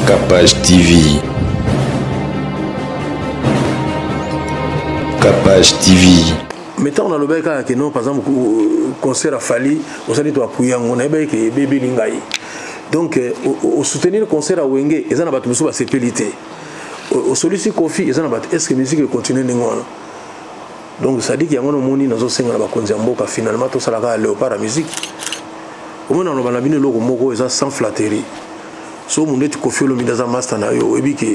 Capage TV. Capage TV. Mais ntango nalobaki kaka ke non, par exemple concert afali osali to appuye yango, nayebaki ke ebebeli ngai. Donc osoutenir concert ya Wenge, eza na bato mosusu basepeli te. Osolisi Kofi, eza na bato. Est ce que musique econtinue ndenge wana? Donc c'est-à-dire que yango nomoni nazosenga na bakonzi ya mboka, finalement tosalaka ya léopard ya musique. Omona naloba na bino eloko moko eza sans flatterie. So mundu eti Kofi Olomide aza master na yo, oyebi ke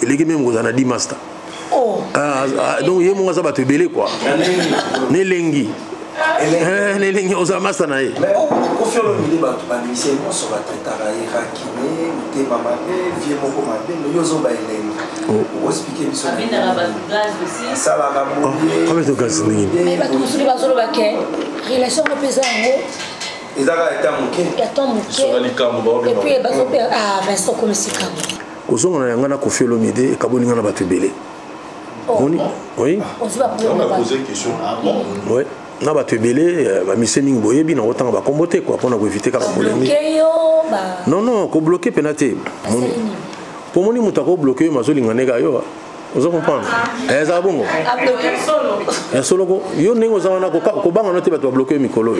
eleki meme kozala na 10 master. Oh. Ah, ah, donc ye mongo aza bato ebele quoi. Nelengi. Nelengi oza master na ye. Mais Kofi Olomide bato ba musicien nyonso batraitaka ye rakine, motema mabe, vie moko mabe, mais yo ozoba elengi. Oexplike biso. Abendaka bato gaz aussi. Asalaka boye. Abendaka gaz ndenge nini? Mais bato mosusu bazoloba ke relation moko mpe eza yango. Eza kaka ya moke. Ya temps moke. Soka likambo baobenga. Et puis bazope ah Vincent okomisi likambo. Kozonga na yanga na Kofi Olomide ekaboli nga na bato ebele. Moni? Oui. Ozwi ba problème na bato. Ah bon? Oui. Na bato ebele, ba mise mingi boyebi na kotanga ba kombo te quoi pona ko éviter kaka polémique. Bloquer yo ba. Non non, ko bloquer pena te. Moni. Po moni moto ako bloquer yo mazolinga neka yo. Ozo comprendre? Eza bongo. A bloquer solo. Ya solo ko yo ndenge oza wana ko banga no te bato ba bloquer yo mikolo.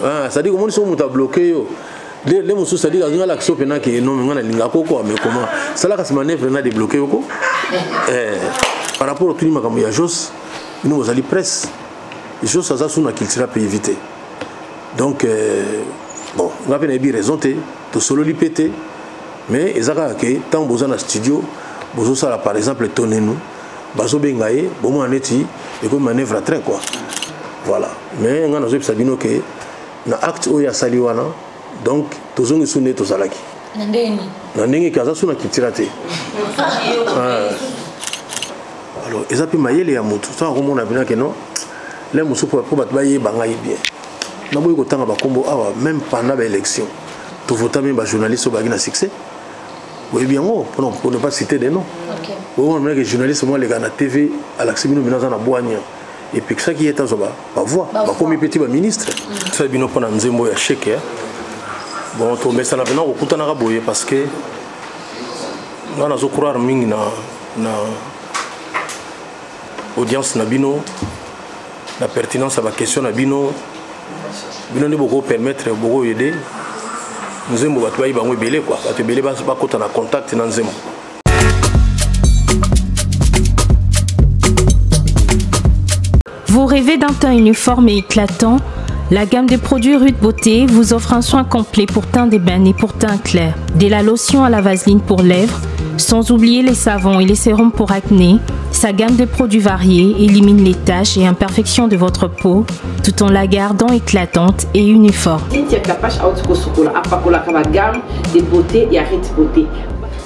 Ah, c'est-à-dire ko moni so moto a bloquer yo. Le mosusu c'est-à-dire azinga la kiso pena ke non nga na linga koko mais comment? Sala kasi manœuvre na débloquer yo ko. Par rapport au tuni makambo ya Jos, nous ozali presse. Jos aza sous na culture pe éviter. Donc bon, nga pe na yebi raison te, to sololi pe te. Mais eza kaka ke tant boza na studio, bozo sala par exemple tonenu, bazo benga ye, bomona neti ekomi manœuvre à train quoi. Voilà. Mais nga nazo yebisa bino ke na acte oyo asali wana, donc tozongi su nde tozalaki. Na ndenge nini? Na ndenge ke aza su na culture te. Alors eza pe mayele ya motu, soki akomona bino ke non, le mosusu po bato bayeba ngai bien. Naboyi kotanga bakombo awa même pendant ba élection. Tovota même ba journaliste oyo bazalaki na succès. Boyebi yango pour ne pas citer des noms. Bomona mena ke journaliste moko aleka na TV alakisi bino bino aza na bwanya. Epekisaki ye tazwa ba voix, bakomi pe ti ba ministre. Tosali bino mpona nzembo ya chèque, hein. Bon, tomesana mpena kokutanaka boye parce que nga nazo croire mingi na audience na bino, na pertinence ya ba question na bino. Bino nde boko permettre, boko aider nzembo bato bayi bango ebele quoi, bato ebele bakota na contact na nzembo. Vous rêvez d'un teint uniforme et éclatant? La gamme de produits Ruth Beauté vous offre un soin complet pour teint d'ébène et pour teint clair. De la lotion à la vaseline pour lèvres, sans oublier les savons et les sérums pour acné, sa gamme de produits variés élimine les taches et imperfections de votre peau tout en la gardant éclatante et uniforme. Cynthia Kapash auti kosukola, apakolaka ba gamme de beauté ya Ruth Beauté.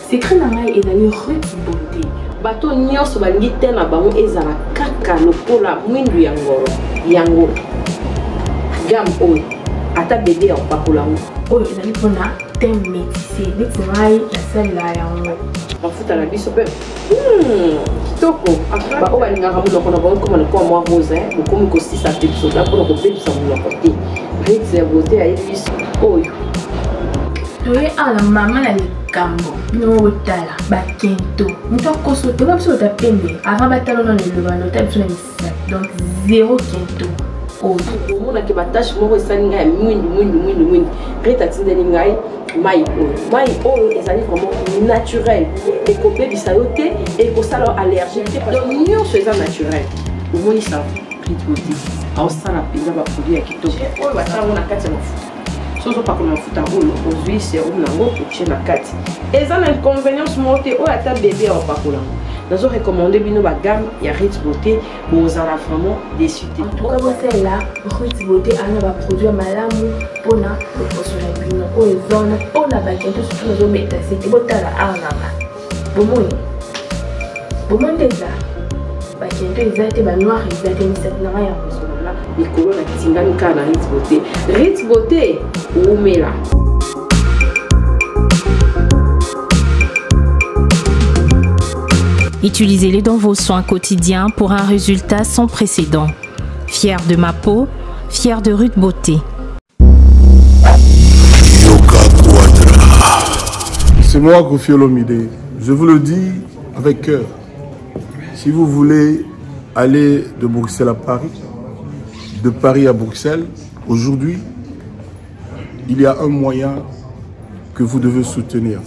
Secret na ngai ezali Ruth Beauté. Bato nyonso balingi te na bango ezala kaka lokola mwindu ya ngolo. Yango gamme oyo ata bébé ya kopakola yango. Oyo ezali mpona teint métissé neti ngai nasalela yango. Mafuta na biso pe kitoko. Ba oyo balingaka monoko na bango ekoma lokola mwa rose, hein? Bokomi kosisa pe biso kaka mpona kobebisa monoko te. Ruth ya beauté ayebi biso oyo. Toye awa na mama na likambo bino botala bakento moto akoso te biso bota pembe avant batala nano eloba nota biso na misapi donc zéro kento oyo omonaki batache moko esali ngai ya mwindu mwindu mwindu mwindu. Rita atindeli ngai mai oyo. Mai oyo ezali vraiment naturel, ekobebisa yo te, ekosala yo allergie te, donc nyonso eza naturel. Omoni ça Ruth Beauté aosala mpenza baproduit ya kitoko oyo batia yango na kati ya mafuta. Soki ozopakola mafuta oyo ozwi sérum nango otie na kati, eza na inconvénience moko te. Oyo ata bébé ya opakola yango, nazo recommander bino ba gamme ya Ruth Beauté, bozala vraiment déçu te. En tout cas bosalela Ruth Beauté ana ba produit ya malamu mpona loposo na bino oyo eza wana mpona bakento, surtout nazobeta sete. Botala awa nanga bomoni, bomoni nde eza bakento eza te, ba noir eza te, misapi nanga ya kozonga likolo na tingami kaka na Ruth Beauté. Ruth Beauté wumela. Utilisez-les dans vos soins quotidiens pour un résultat sans précédent. Fier de ma peau, fier de Ruth Beauté. Yoka Quadra. Ce C'est moi, Kofi Olomide. Je vous le dis avec cœur. Si vous voulez aller de Bruxelles à Paris, de Paris à Bruxelles, aujourd'hui, il y a un moyen que vous devez soutenir.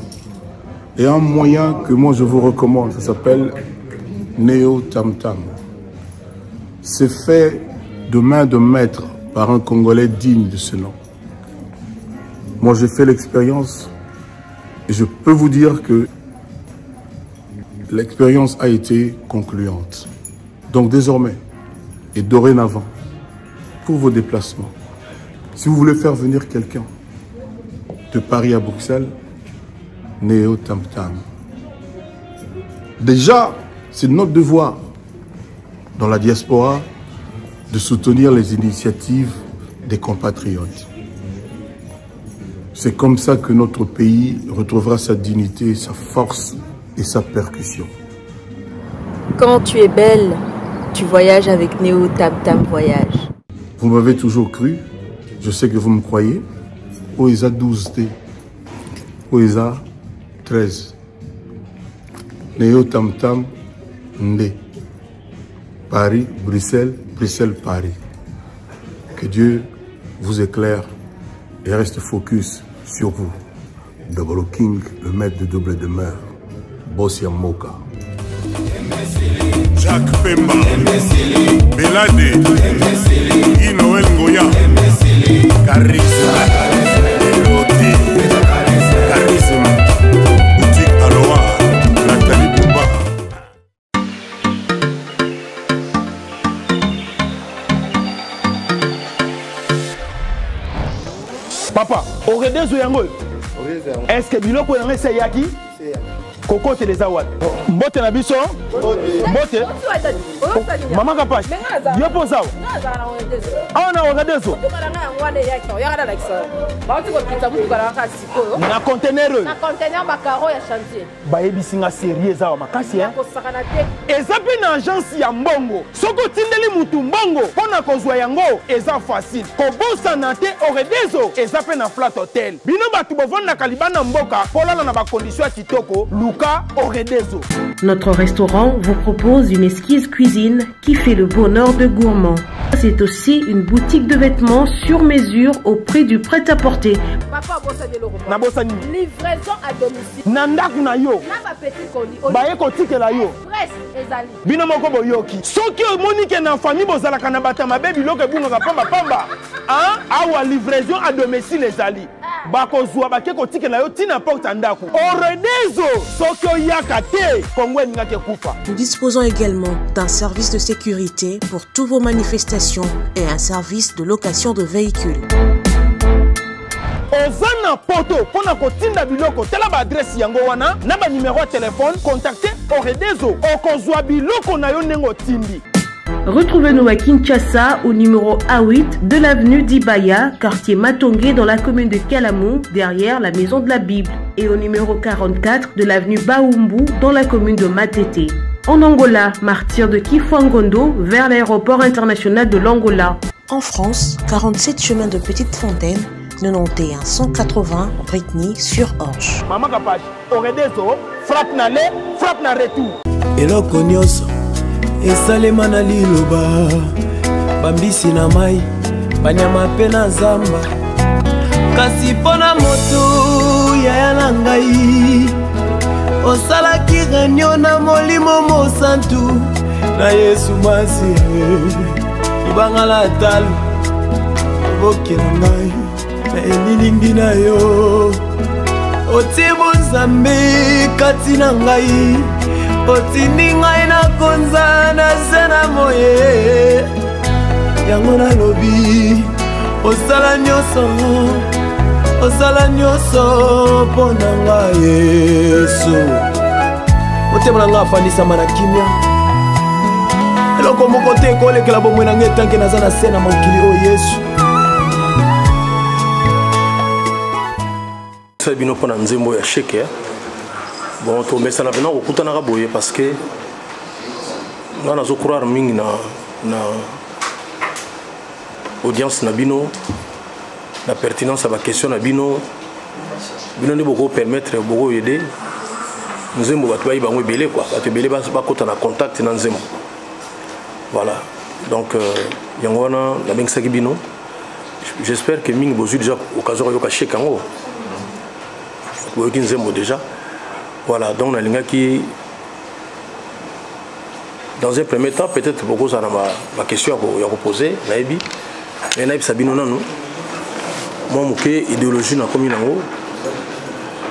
Et un moyen que moi je vous recommande, ça s'appelle Neo Tam Tam. C'est fait de main de maître par un Congolais digne de ce nom. Moi, j'ai fait l'expérience et je peux vous dire que l'expérience a été concluante. Donc désormais et dorénavant, pour vos déplacements, si vous voulez faire venir quelqu'un de Paris à Bruxelles, Néo Tam Tam. Déjà, c'est notre devoir dans la diaspora de soutenir les initiatives des compatriotes. C'est comme ça que notre pays retrouvera sa dignité, sa force et sa percussion. Quand tu es belle, tu voyages avec Néo Tam Tam Voyage. Vous m'avez toujours cru, je sais que vous me croyez. OESA 12T, OESA 13. Néo Tam Tam Ndé. Paris, Bruxelles, Bruxelles, Paris. Que Dieu vous éclaire et reste focus sur vous. Double King, le maître de double demeure. Bossia Moka. Jacques Pemba, Belade, Guy Noël Ngoya, Charisme, Elote, Charisme, Boutique Aloha, Nathalie Bouba. Papa, oredezo yango oyo est ce que biloko yango esi eyaki kokotela eza wapi mbote na biso mbote mama kapash yo mpo oza awa na oredezo na contener oyo bayebisi nga serie eza awa makasi eza mpe na agence ya mbongo soki otindeli mutu mbongo mpo na kozwa yango eza facile kobosana te oredezo eza mpe na flat hotel bino bato bovandaka libanda mboka polala na bakondisio ya kitoko luka oredezo. Notre restaurant vous propose une esquisse cuisine qui fait le bonheur de gourmands. C'est aussi une boutique de vêtements sur mesure au prix du prêt-à-porter. Papa abosani eloko moko. Nabosani. Livraison à domicile. Na ndako na yo. Na ba petit colis. Baye kotikela yo. Express ezali. Bino moko boyoki. Soki omoni ke na famille bozalaka na bato ya mabe biloko ebungaka pamba pamba. Hein? Awa livraison à domicile ezali. Bakozwa bake kotikela yo tina porte ya ndako. Oredezo soki oyaka te Congo elingaki ekufa. Nous disposons également d'un service de sécurité pour toutes vos manifestations et un service de location de véhicules. Oza na poto mpo na kotinda biloko tala ba adresse yango wana na ba numero ya telefone contacte Oredezo okozwa biloko na yo ndenge otindi. Retrouvez-nous à Kinshasa au numéro A8 de l'avenue d'Ibaya, quartier Matongé dans la commune de Kalamu, derrière la maison de la Bible, et au numéro 44 de l'avenue Baumbu dans la commune de Matete. En Angola, martyr de Kifuangondo vers l'aéroport international de l'Angola. En France, 47 chemin de Petite Fontaine, 91 180 Brittany sur Orge. Maman Kapash, Oredezo, frappe na aller, frappe na retour. Eloko nyonso esalema na liloba, bambisi na mai, banyama mpe na zamba, kasi mpo na moto yaya na ngai osalaki reunion na molimo mosantu na Yesu Masiya, libanga la talo obokela ngai na elilingi na yo, otie bonzambe kati na ngai, otindi ngai nakonza na se na moye, yango nalobi osala nyonso, osala nyonso mpo na ngai Yesu. Motema na ngai afandisama na kimia, eloko moko te ekolekela bomoi na ngai etanke naza na se na mokili oyo Yesu. Sala bino mpo na nzembo ya sheke. Bon, tomesana mpena kokutanaka boye parce que nga nazo croire mingi na audience na bino, na pertinence ya ba question na bino. Bino nde boko permettre, boko aider nzembo bato bayi bango ebele quoi, bato ebele bakota na contact na nzembo. Voilà. Donc yango wana nabengisaki bino. J'espère que mingi bozwi déjà occasion koyoka chèque yango. Boyoki nzembo déjà. Voilà, donc nalingaki dans un premier temps peut-être bokozala na ba question ya koposer, nayebi. Mais nayebisa bino nanu mwa moke idéologie nakomi nango.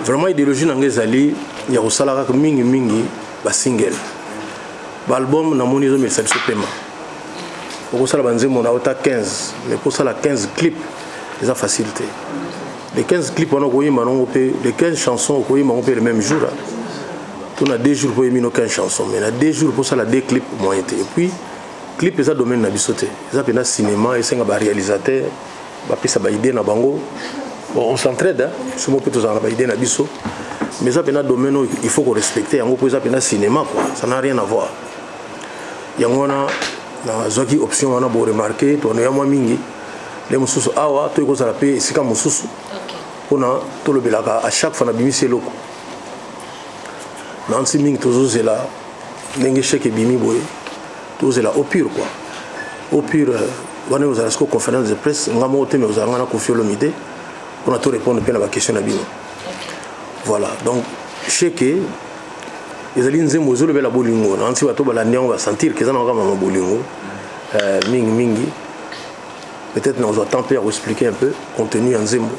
Vraiment idéologie nanga ezali ya kosala kaka mingi mingi ba single. Ba album namoni ezomelisa biso pema. Okosala ba nzembo na ota 15, mais kosala 15 clips eza facile te. Les 15 clips wana okoyemba nango mpe, les 15 chansons okoyemba yango mpe le même jour. To na 2 jours po oyembi no 15 chansons, mais na 2 jours posala 2 clips moyen te. Et puis clip eza domaine na biso te, eza mpenza cinéma, esenga ba réalisateur bapesa ba idée na bango. Bon, on s'entraide, hein? Somo mpe tozala na ba idée na biso, mais eza mpenza domaine oyo il faut korespecte yango mpo eza mpenza cinéma quoi, ça n'a rien à voir. Yango wana nazwaki option wana, bo remarquer tonoya mwa mingi nde mosusu awa toyei kozala mpe esika mosusu mpona tolobelaka à chaque fois nabimisi eloko. Nansi mingi tozozela ndenge chèque ebimi boye, tozela au pur quoi. Au pur wana ozala siko conférence de presse nga moko te, mais ozala nga na Koffi Olomide mpona to répondre mpe na baquestion na bino. Voilà, donc chèque ezali nzembo ezolobela bolingo. Nansi bato balandi yango basentir ke eza na kaka mama bolingo mingi mingi. Peut-être nazwa temps mpe ya koexpliquer un peu contenu ya nzembo.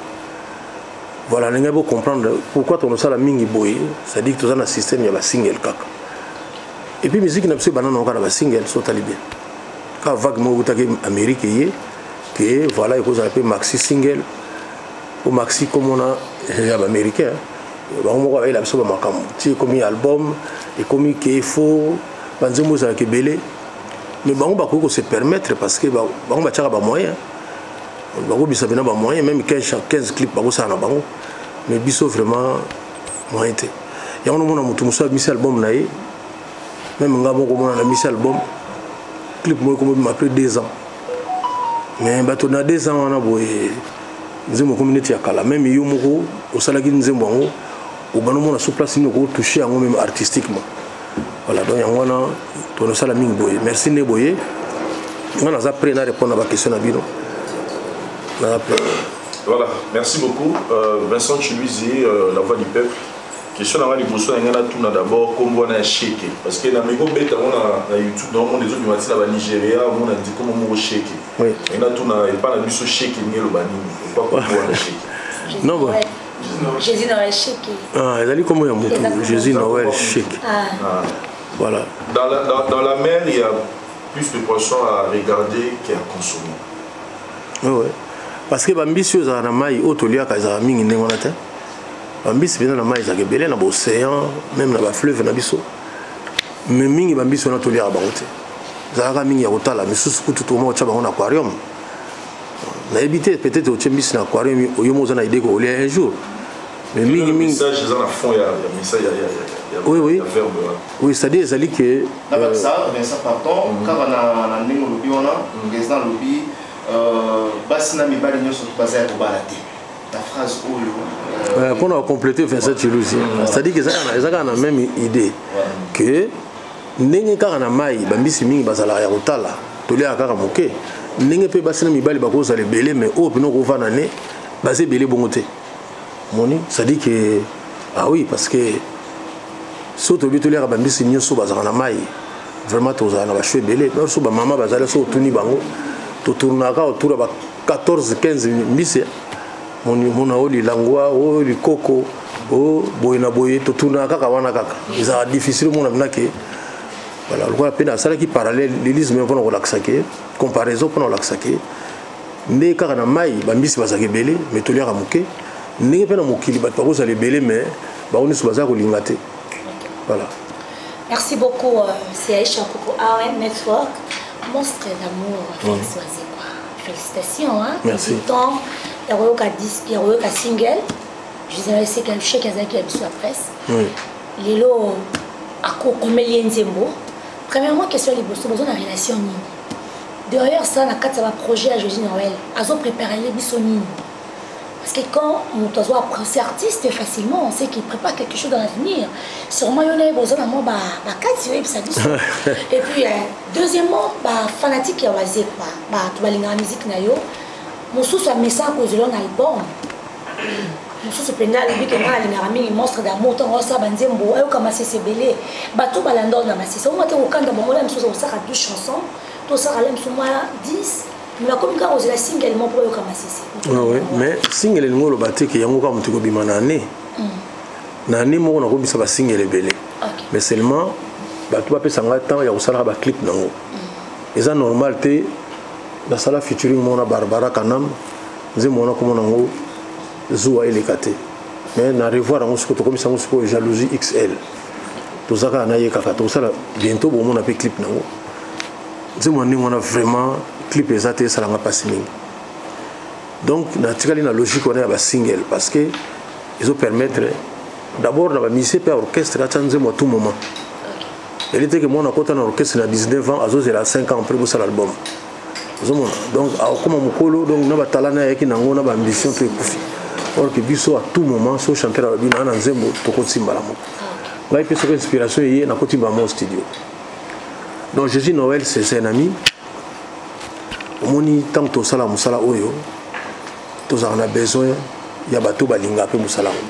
Voilà, ndenge bo comprendre pourquoi tonosala mingi boye, c'est-à-dire que toza na système ya basingle kaka. Et puis musique na biso ebanda nango kaka na basingle, so otali bien kaka vague moko eutaki Amérique eye ke voilà, ekozala mpe maxi single o maxi komona ya baaméricain bango moko bayela biso bamakambo ti ekomi album, ekomi ke faut banzembo ezalaka ebele. Mais bango bakoki kose permettre parce que bango batiaka bamoyen, bakobisa mpena bamoyen, même 15 clip bakosala na bango. Mais biso vraiment moyen te. Yango nomona motu mosusu abimisi album na ye, même nga moko omona na misi album, clip moko ekomobima après 2 ans. Mais bato na 2 ans wana boye nzembo ekomi neti ya kala. Même yo moko osalaki nzembo yango, obanda omona sur place nini okotouche yango même artistiquement. Voilà, donc yango wana tonosala mingi boye. Merci nde boye, nga naza prêt na répondre na baquestion na bino, naza prêt. Voilà, merci beaucoup. Vincent Chiluizi, la voix du peuple. Question na nga liboso na ngai natuna d'abord kombo wana ya Sheke, parce que na meko beta ngo na YouTube, na omona ezobima ntina ba Nigeria, omona ndi kombo moko Sheke. Oui. Ngai natuna epa na biso Sheke ngi eloba nini? Pourquoi kombo wana Sheke? Non, bon. Jésus Noël Sheke. Ah, ezali kombo ya motu, Jésus Noël Sheke. Ah. Voilà. Dans la mer, il y a plus de poissons à regarder qu'à consommer. Oui, oui. Parce que bambisi oyo ezalaka na mai oyo toliaka ezalaka mingi ndenge wana te. Bambisi mpenza na mai ezalaka ebele na baocéan, même na bafleuve na biso. Mais mingi bambisi wana toliaka bango te. Ezalaka mingi ya kotala, misusu kutu tokoma kotya bango na aquarium. Nayebi te, peut-être otie mbisi na aquarium, oyo moko oza na idée kolia un jour. Mais mingi mingi. Message eza na fond ya message ya Oui, oui. ya verbe wana. Oui, c'est-à-dire ezali que, Na bakisa, Vincent, pardon, kaka na ndenge olobi wana, président alobi, basi na mibali nyonso to baza ya kobala te. La phrase oyo, mpona kocompléter Vincent Chiluzi, c'est-à-dire que eza kaka na même idée que ndenge kaka na mai bambisi mingi bazalaka ya kotala, toliaka kaka moke, ndenge mpe basi na mibali bakozala ebele, mais oyo mpena okovanda ne baza ebele bongo te. Moni, c'est-à-dire que, ah oui, parce que soki toyebi toliaka bambisi nyonso bazalaka na mai, vraiment tozala na basho ebele. Biso bamama bazali, soki otuni bango, totournaka autour ya ba 14 15 mbisi. Moni, mona oyo lilangwa, oyo likoko, oyo boye na boye, totournaka kaka wana kaka. Ezalaka difficile omona mpena ke voilà, lokola mpe nasalaki parallélisme mpona kolakisa ke comparaison, mpona kolakisa ke nde kaka na mai bambisi bazalaka ebele, mais toliaka moke, ndenge mpe na mokili bato bakozala ebele, mais bango nyonso baza kolinga te. Voilà. Merci beaucoup, c'est Aïcha Koko AON Network, monstre d'amour, Félix Wazekwa. Félicitations, hein. Merci. Du temps, il y a eu un disque, il y a eu un single. Je dirais c'est quelque chose qui a été la presse. Oui. Lelo akokomeli nzembo. Premièrement, question liboso, besoin de relation nini. Derrière ça, na kati ya ba projet ya Jésus Noël, azo préparer biso nini. Parce que quand moto azo apprécier artiste facilement, on sait qu'il prépare quelque chose dans l'avenir. Sûrement yo na ye boza na mwa ba bakati oyebisa biso. Et puis euh, deuxièmement, ba fanatique ya Wazekwa, bato balingaka musique na yo, mosusu amesana kozela na album. mosusu mpenza alobi ke ngai alingaka mingi monstre d'amour ntango asala banzembo ayoka masese ebele bato balanda oyo na masese omwa te kokanda bango la mosusu osaka 12 chanson tosaka la mosusu mwa 10 mais bakomi kaka kozela single moko mpo bayoka masese ah mais single elingi oloba te ke yango kaka moto ekobima na année mm. na année moko nakobisa basingle ebele mais seulement bato bapesa ngai temps ya kosalaka baclip nango mm. eza normal te nasala featuring moko na barbara kanam nzembo wana komona yango zuwa eleka te mais na revoir yango sikoyo tokomisa yango sikoyo jalousie xl toza kaka na ye kaka tokosala bientôt bomona mpe clip nango nzembo ya ndenge wana vraiment clip eza te esalanga mpasi mingi donc natikali na logique wana ya basingle parce que ezopermettre d'abord na bamusicien mpe ya orchestre atya nzembo à tout moment eli teke mwana akota na orchestre na 19 ans azozela 5 ans après bosala album ozomona donc akokoma mokolo donc na batala na ayaki nango na baambition to ekufi or que biso à tout moment so chanteur alobi naa na nzembo tokoti mbala moko ngai mpe soki inspiration eye nakoti mbala moko studio donc jésus noël c'est un ami omoni ntango tosala mosala oyo tozalaka na besoin ya bato balingaka mpe mosala yango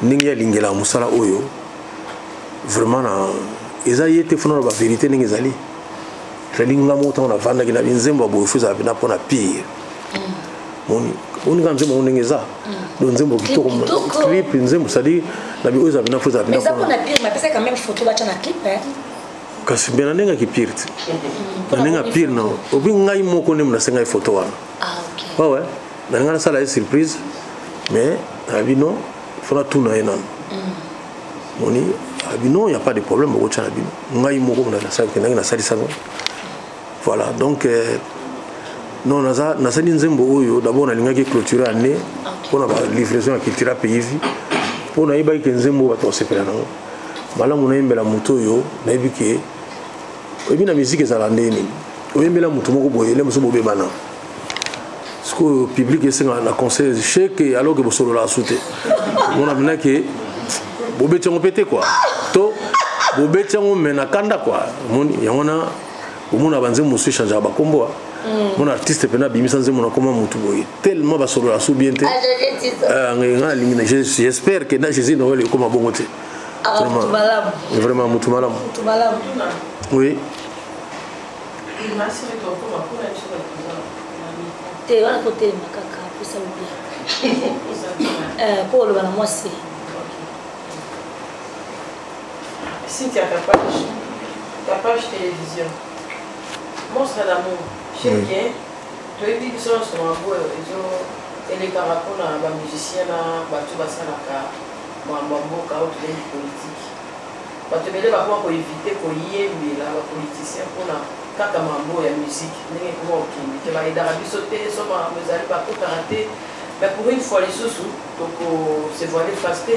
ndenge ye alingelaka mosala oyo vraiment na eza ye te fona na baverité ndenge ezali ezali nga moko ntango navandaki na binzembo ya boye fo ezala mpena mpona pire moni oni kaka nzembo yango ndenge eza mm. donc nzembo kitoko clip nzembo cestadire na bi oyo ezala mpena fo ezala mpena kasi mpe na ndenge ya kipire te na ndenge ya pire na obi ngai moko nde nasengai photo wana ah, wawe na ndenge nasala ye surprise mais nayebi non fo natuna ye nano mm. moni abi non ya pas de problème bokotya na bino ngai moko ndenge nasalisango voilà donc euh, non naza nasali nzembo oyo d'abord nalingaki clôturer année mpona ba livraison ya cultura pays vie mpo nayebaki ke nzembo oyo bato basepela nango malamu nayembela moto oyo nayebi ke oyebi na miziki ezala nde nini oyembela moto moko boye ele mosusu bobebana sikoyo public esengaka na conseil cheke alors ke bosololaka su te mona mena ke bobeti yango mpe te kua to bobeti yango me na kanda kua omoni yango wana omona banzembo mosusu echangeaka bakombo ah. mm. mona artiste mpena abimisa nzembo na koma motu boye tellement basolola su bien te ah, euh, nga nalingi j'espère que na jésus noel ekoma bongo te ah, vraiment motu malamu oui te wana kotelema kaka posa lobia mpo oloba na mwasi Cynthia Tapage, Tapage Télévision. Monstre d'amour, Cheke, toyebi biso nyonso makambo oyo ezo elekaka mpona bamusicien na bato basalaka makambo ya mboka oyo tobengi politike. Bato ebele bakoma koevite koyembela bapoliticien mpona kaka makambo oyo ya musique ndenge ekoma kokende te bayedaka biso te so makambo ezali bakotaka te mais pour une fois lisusu toko se voiler face te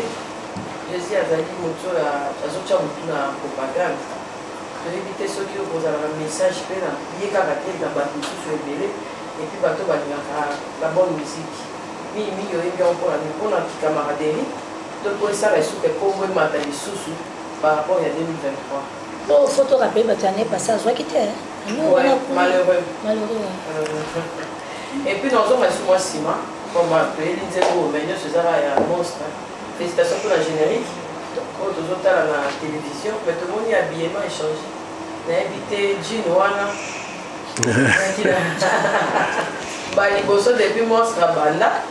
Jesus azali moto oyo azotya motu na propagande toyebi te soki okozala na message mpe na ye kaka te na bato mosusu ebele epuis bato balingaka la bonne musique mingi mingi oyebi yango mpona nini mpona kikamaraderie to mpo esala esuka ekombo emata lisusu par rapport ya 2023 Oh, faut to rappeler bato ya année passée azwaki te malheureux malheureux et puis nazonga lisusu mwa nsima toyebi nzembo mais nyonso ezaka ya monstre Félicitations pour la générique oyo tozotala na télévision mais tomoni habillement échange nayebi te jean wana baliboso depuis monstre abanda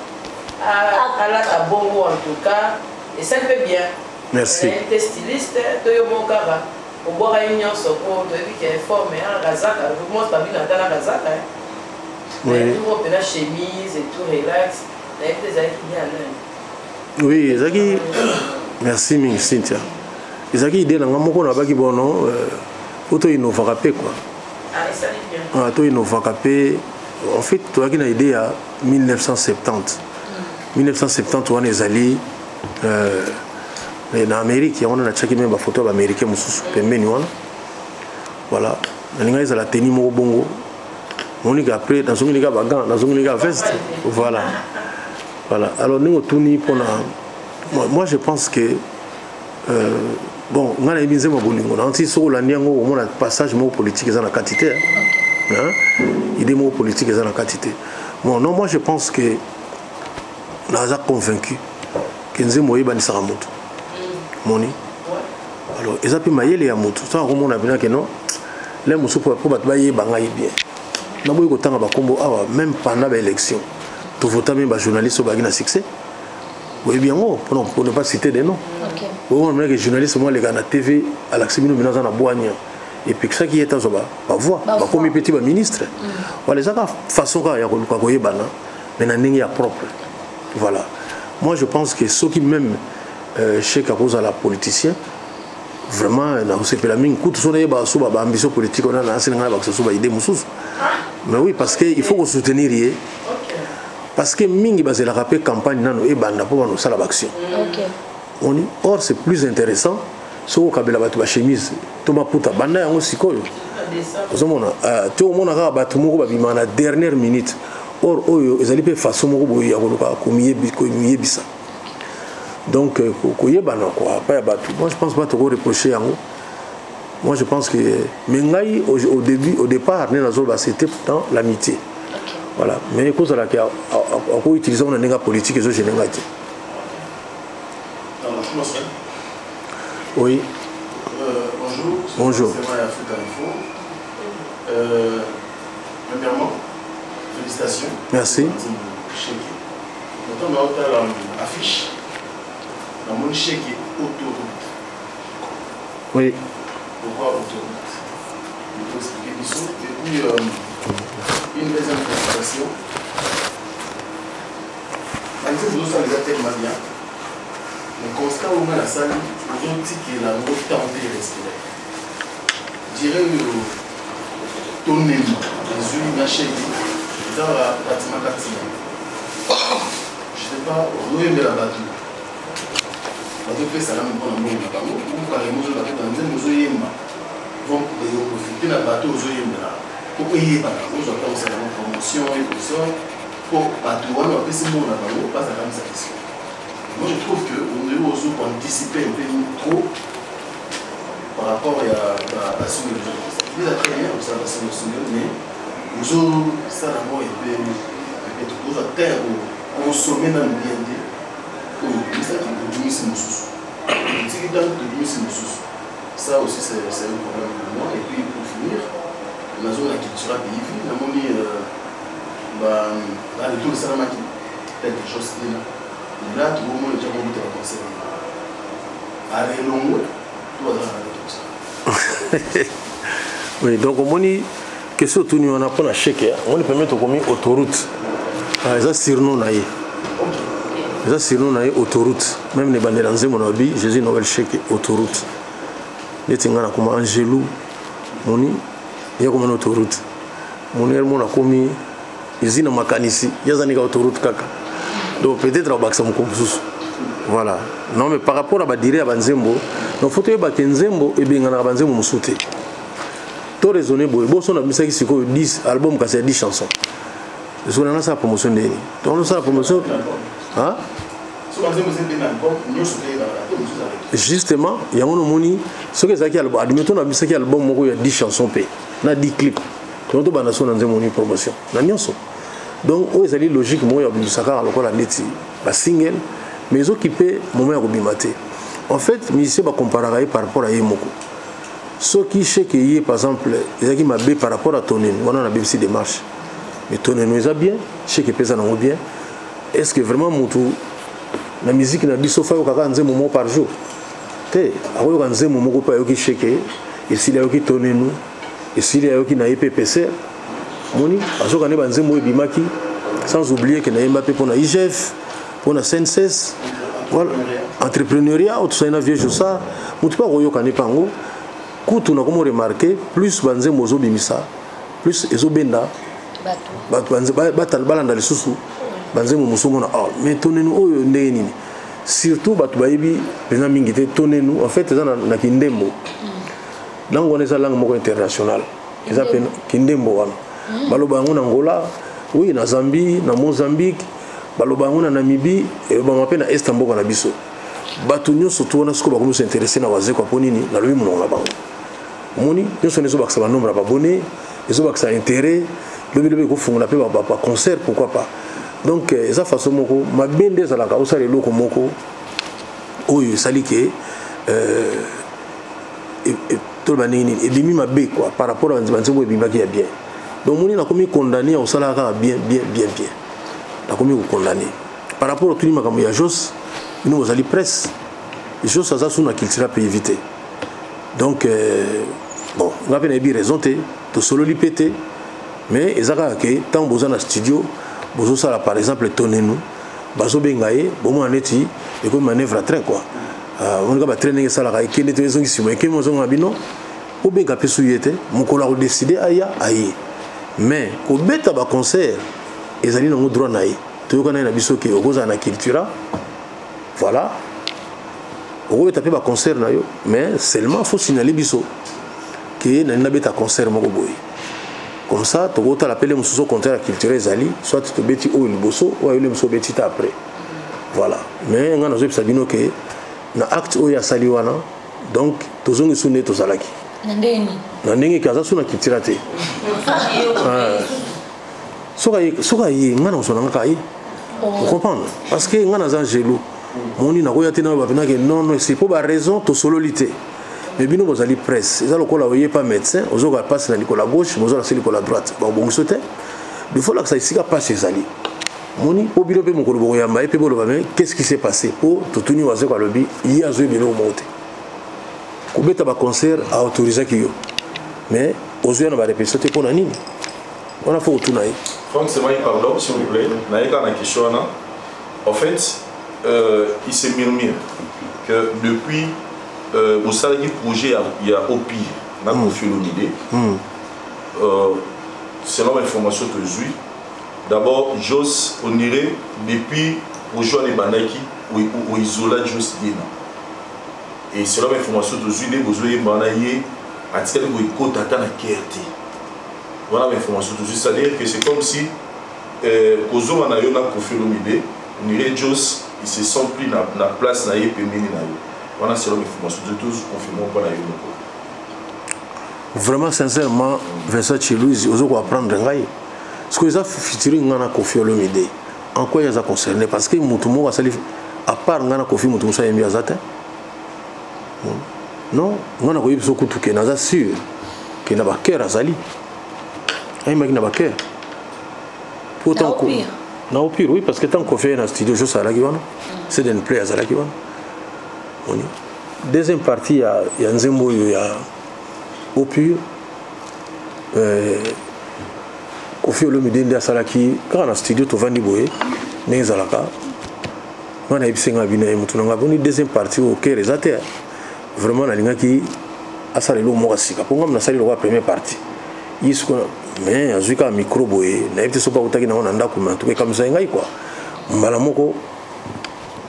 alata bongo en tout cas esali mpe bien merci nayebi te styliste to yo moko kaka obwaka ye nyonso mpo toyebi ke forme kazaka monstre abino ata na kazaka oui. mpena chemise et tout relax nayebi te ezalaki bien nani oui ezalaki merci mingi cynthia ezalaki idée na nga moko nabaki bono po euh, toinnovaka mpe quoi ah, ah, toinnovaka mpe en fait toyaki na idée ya 1970 1970 wana ezali euh, na amérique yango wana natiaki meme bafoto ya baaméricain mosusu pembeni wana voilà nalingaki ezala teni moko bongo monike après nazongeli kaka bagan nazongeli kaka veste voilà. Voilà. Alors ndenge otuni mpona moi, moi je pense que euh, bon ngai nayebi nzembo ya bolingo na nti soki olandi yango omona passage moko politique eza na kati te hein? Idée moko politique eza na kati te. Bon, non, moi je pense que naza convaincu ke nzembo oyebanisaka moto moni. Alors eza mpe mayele ya moto so akomona mpena ke non, le mosusu mpo bato bayeba ngai bien. Naboyi kotanga bakombo awa. Même pendant baélection, tovota meme bajournaliste oyo bazalaki na succès, boyebi yango, pour ne pas citer des noms. Bomona mena ke journaliste moko aleka na TV, alakisi bino bino aza na bwania, epekisaki ye tazwa bavoix, bakomi mpe ti baministre. Voilà, eza kaka façon kaka ya koluka koyebana, mais na ndenge ya propre. Voilà, moi je pense que soki même chek akozala politicien, vraiment nakosepela mingi. Kutu so nayeba so baambition politique wana, naasili ngai na bakisa so baide mosusu. Mais oui, parce que il faut kosoutenir ye, parce que mingi bazelaka mpe campagne nano ebanda mpo bana osala baaction. Oni, or c'est plus intéressant soki okabela bato bachemise to maputa banda yango sikoyo. Ozomona te, omona kaka bato moko babima na dernière minute. Or oyo ezali mpe façon moko boye ya koluka komiyebisa, donc koyebana quoi pa ya bato. Moi je pense pas tokoreproche yango. Moi je pense que, mais ngai au début, au départ, nde nazoloba, c'était dans l'amitié. Voilà, mais ekozalaki akoutilize ngo na ndenge ya politique, ezogene ngai te. Oui. Bonjour. Bonjour. C'est Maya Africa Info. Premièrement, félicitations. Merci. Maintenant, on a affiche. Dans mon chèque autoroute. Oui. Pourquoi autoroute? Il faut expliquer tout ça. Et puis, une deuxième félicitation. Vous avez tellement bien. Le constat où on a la salle, ozotikela yango temps te respirer. Dirait oyo tonema ezwi na cheki eza batima katima, je sais pas. Ozoyembela bato, bazopesaka mpona mbongo na bango, carrément ozoyeba te banzembo ozoyemba vont profite na bato ozoyembela po oyebana, ozwa mpe osala yango promotion et tout ça, po bato wana bapesi mbongo na bango bazalaka satisfait. Moi je trouve que on est ozo anticiper un peu trop par rapport à basingo. Eza très bien osala basingo singo, mais ozosala yango epe ozwa terre consommer nanu bien te. Oyo obimisaki, obimisi mosusu, otiki ntango tobimisi mosusu. Ça aussi, c'est un problème pour moi. Et puis pour finir, nazonga Cultura Pays Vie. Namoni baretour esalamaki quelque chose te là. Là tokomona tia mobeta baconcert arelongwe to bazalaka na tout ça. Oui, donc omoni question otuni wana mpona cheke, omoni permet tokomi autoroute. Eza surnom na ye, eza surnom na ye, autoroute. Même na ebandela nzembo na babi Jésus Noël Cheke autoroute, neti ngai nakoma Angelu, moni ye akoma na autoroute, moni ye mona akomi ezi na makanisi ye aza nika autoroute kaka. Donc peut-être akobakisa mokolo mosusu. Voilà. Non, mais par rapport à badire ya banzembo, donc faut toyeba ke nzembo ebenganaka banzembo mosusu te. To raisonner boye: boso nabimisaki sikoyo 10 album, kasi ya 10 chansons, soki nanga nasala promotion ndeni, donc nosala promotion. Hein? Justement, yango nomoni soki ezalaki, admettons nabimisaki album moko ya 10 chansons mpe na 10 clip, tongo tobanda so na nzembo ni promotion na nyonso. Donc oyo ezali logique moko ya kobimisa kaka lokola neti basingle, mais ezokipe moment ya kobima te. En fait, musicien bacomparaka ye par rapport à ye moko. Soki cheke ye par exemple ezalaki mabe par rapport à toneno wana, nabebisi démarche, mais toneno eza bien, cheke mpe eza nango bien. Est ce que vraiment mutu na musique na biso fa ayokaka nzembo moko par jour te? Akoyoka nzembo moko mpe ayoki cheke, esili ayoki tonenu, esili ayoki na ye mpe pese, moni azoka nde banzembo oyo ebimaki. Sans oublier ke nayemba mpe mpona IGF, mpona CNSS. Voilà, entrepreneuriat oyo tosali na vieux Josar, motu mpe akoyoka nde mpe yango. Kutu nakomo remarquer plus banzembo ozobimisa, plus ezobenda bato balanda lisusu banzembo mosusu. Omona, oh, mais tonenu oyo ndenge nini? Surtout bato bayebi mpenza mingi te tonenu. En fait eza na kindembo. Langue wana eza langue moko internationale, eza mpe kindembo wana. Baloba yango na Angola, oui, na Zambie, na Mozambique. Baloba yango na Namibie, elobama mpe na est ya mboka na biso. Bato nyonso to wana sikoyo bakomi s'intéresser na Wazekwa mpo nini? Nalobi monoko na bango. Omoni nyonso wana ezobakisa banombre ya babone, ezobakisa intérêt, lobi lobi ekofungola mpe baconcert, pourquoi pas. Donc euh, eza façon moko mabe nde ezalaka osala eloko moko oyo esali ke euh, toloba ndenge nini ebimi mabe quoi par rapport à banzembo ebimaki ya bien. Donc omoni nakomi condamné ya kosalaka kaka bien bien bien bien, nakomi kokondamne par rapport otuni makambo ya Jos. Bino bozali presse, Jos aza su na culture pays te. Donc euh, bon, nga mpe nayebi raison te, tosololi mpe te, mais eza kaka ke ntango boza na studio bozosala par exemple tonenu, bazobenga ye, bomona neti ekomi manœuvre à train quoi. Omonika batrain ndenge esalaka, ekende to ezongi nsima, ekemi ozonga bino obenga mpe su ye te, mokolo akodeside aya aye. Mais kobeta baconcert ezali nango droit na ye. Toyokana ye na biso ke okozala na cultura, voilà, okobeta mpe baconcert na yo, mais seulement faut signaler biso ke nani nabeta concert moko boye. Comme ça tokotala pele mosusu concert ya cultura ezali, soit tobeti oyo liboso, oyo ayoli mosusu obeti ta après, voilà. Mais ngai nazoyebisa bino ke na acte oyo asali wana, donc tozongi su nde tozalaki na ndenge ke aza su na cultura te. Soki aye, ngai nakozwa na nga kaka ye, ocomprendre, parce que ngai naza angelo moni nakoya te na bapenake non non, esi mpo baraison tosololi te. Mais bino bozali presse, eza lokola oye pa médecin, ozoka mpasi na likolo ya gauche, bozala se likolo ya droite, babongiso te. Il faut lakisa esika mpasi ezali moni, mpo bino mpe mokolo bokoyamba ye mpe boloba mais qu'est-ce qui s'est passé, mpo totuni Wazeko alobi ye azoyeba eloko moko te. Kobeta baconcert aautorisaki yo, mais ozoya na barépétition te, mpo na nini? Wana fo kotuna ye. Franck Semai, pardon, s'il vous plaît. Naïka na question wana. En fait, il se murmure que depuis bosalaki projet ya OPI na Koffi Olomide, selon l'information que je suis, d'abord Jos, on dirait depuis projet wana ebandaki oisola Jos Diena. Et selon l'information que je suis, nde bozoyemba wana ye atikali boekota ata na kere te. Voilà l'information que je suis, c'est-à-dire que c'est comme si kozonga na yo na Koffi Olomide, on dirait Jos, il se sent plus na place na ye pembeni na yo. Voilà selon l'information de tous, confirmons pas na yo moko. Vraiment sincèrement, Vincent Chiluizi, ozo ko apprendre ngai. Ce que ça featuring nga na Koffi Olomide, en quoi il a concerné? Parce que mutu moko asali à part nga na Koffi, mutu mosusu ayembi aza te. Non, nga na koyebi so kutu ke naza sûr ke na ba cœur azali. Ayembaki na ba cœur. Pourtant na opire, oui, parce que tant Koffi na studio, jo salaki wana, c'est d'un play azalaki wana. Oni deuxième partie ya nzembo oyo ya opure, Koffi Olomide nde asalaki kaka na studio, tovandi boye ndenge ezalaka, nga nayebisi nga bino ye motu na nga boni deuxième partie oyo kere eza te. Vraiment nalingaki asala eloko moko ya sika, mpo nga nasali lokola première partie ye sikoyo, mais azwi kaka micro boye, nayebi te soki akutaki nango na ndako, mais en tout cas ekamwisa ye ngai quoi. Mbala moko,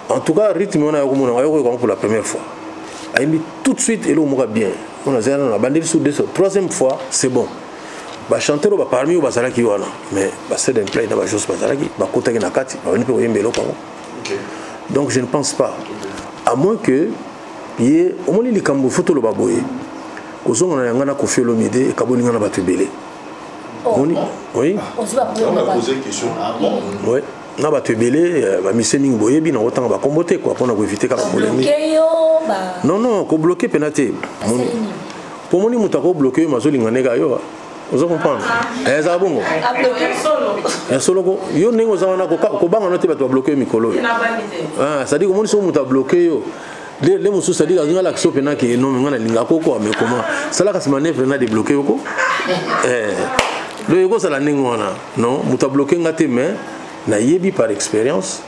en tout cas rythme wana ayokomona ayokoyoka yango pour la première fois, ayembi tout de suite eloko moko ya bien. Mpona azali nano abandeli su deux, troisième fois, c'est bon. Bachanteur oyo baparmi oyo bazalaki wana, mais baseden play na bajos bazalaki, bakotaki na kati, babandi mpe koyemba eloko yango. Donc je ne pense pas, à moins que ye omoni likambo fo toloba boye, kozonga na yanga na Koffi Olomide ekaboli nga na bato ebele. Omoni, oui, oui, na bato ebele bamise mingi boyebi, na kotanga bakombo te quoi, mpona koevite kaka polémique. Non non, kobloke mpena te, po omoni moto akobloke yo mazolinga ndenge ayo, ozo comprendre, ezala bongo ya soloko. Yo ndenge oza wana, kobanga no te bato babloke yo mikolo oyo. C'est-à-dire omoni soki moto abloke yo le mosusu, c'est-à-dire azinga alakisa yo mpena ke non, nga nalinga koko, mais comment salaka si manœuvre na débloke yo ko donc ekozala ndenge wana. Non, moto abloke nga te, mais nayebi par expérience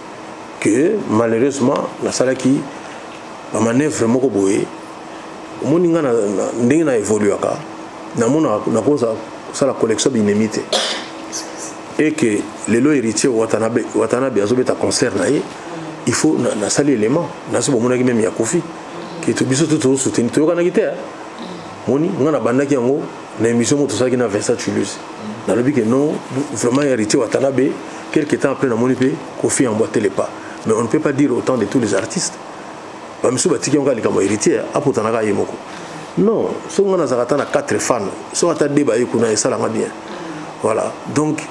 que malheureusement nasalaki bamanœuvre moko boye. Omoni nga ndenge na évoluaka, namona nakoza kosala collection binemi te, et que lelo héritier Watanabe azobeta concert na ye, il faut nasali élément nasi bomonaki même ya Koffi ke biso to tozosoutenir, toyokanaki te. Moni nga nabandaki yango na émission moko tosalaki na Vincent Tulus, nalobi ke non, vraiment héritier Watanabe Quelque temps après namoni mpe Koffi emboîte le pas. Mais on ne peut pas dire autant de tous les artistes. Bamisusu batiki yango kaka likambo ya héritier apotanaka ye moko. Non, soki nga nazalaka ata na 4 fans, soki ata 2 baye kuna esalanga bien. Voilà. Donc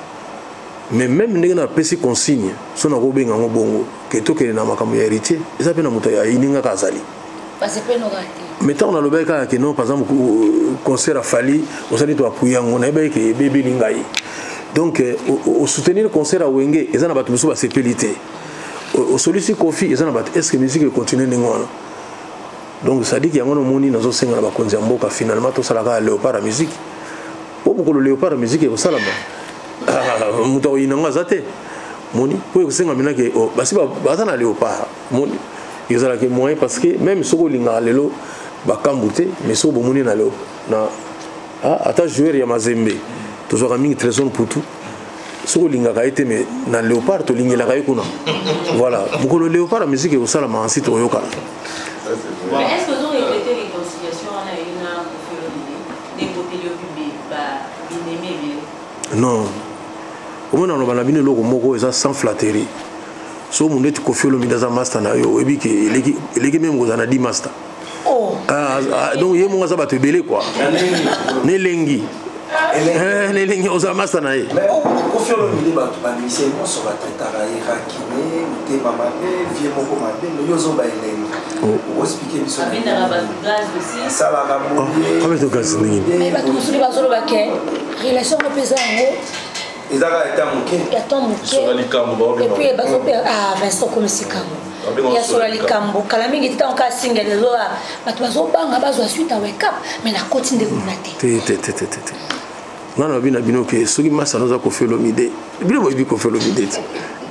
mais même ndenge napesi consigne so nakobenga yango bongo ke tokende na makambo ya héritier eza mpe na moto ayini nga kaka azali. Mais ntango nalobaki kaka ke non, par exemple concert afali osali to appuye yango, nayebaki ke ebebeli ngai. Donc osoutenir concert ya Wenge eza na bato mosusu basepeli te, osolisi Koffi eza na bato. Est ce que musique econtinue ndenge wana? Donc c'est-à-dire yango nomoni nazosenga na bakonzi ya mboka, finalement tosalaka ya léopard ya musique, po mokolo léopard ya musique ekosalama, moto akoyina yango aza te. Moni po ekosenga mina ke basi baza na léopard, moni ezalaki moyen, parce que même soki olingaka lelo bakambu te, mais soki bomoni na leo na ata joueur ya Mazembe tozwaka mingi Trésor Putu, soki olingaka ye te, mais na léopard tolingelaka ye kuna. Voilà, mokolo léopard ya musique ekosalama, ensuite oyokana. Mais est-ce que vous regrettez réconciliation wana yo na Koffi Olomide ndenge oteli yo binemi ebele? Non, omona aloba na bino eloko moko eza sans flatterie. So mundu eti Koffi Olomide aza master na yo, oyebi ke eleki meme kozala na 10 master. Oh. Ah, ah, donc ye moko aza bato ebele quoi, nelengi nelengi ozala master na ye. Koffi Olomide, bato bamise nyonso batraitaka ye rakine, motema mabe, vie moko mabe, mais yo ozoba elengi, oexplike biso asalaka. Boye gaz ndenge bato mosusu bazoloba ke relation ngo mpe eza yango eza kaka eta moke. Ya temps moke, et puis bazope Vincent okomisi kambo ya sola likambo kala mingi te. Ntango kaka single ezoa, bato bazobanga bazwa suite ya wake up, mais nakoti nde kuna te. Te te te te te te, nga na bino na bino ke soki masano oza Koffi Olomide, bino boyebi Koffi Olomide te,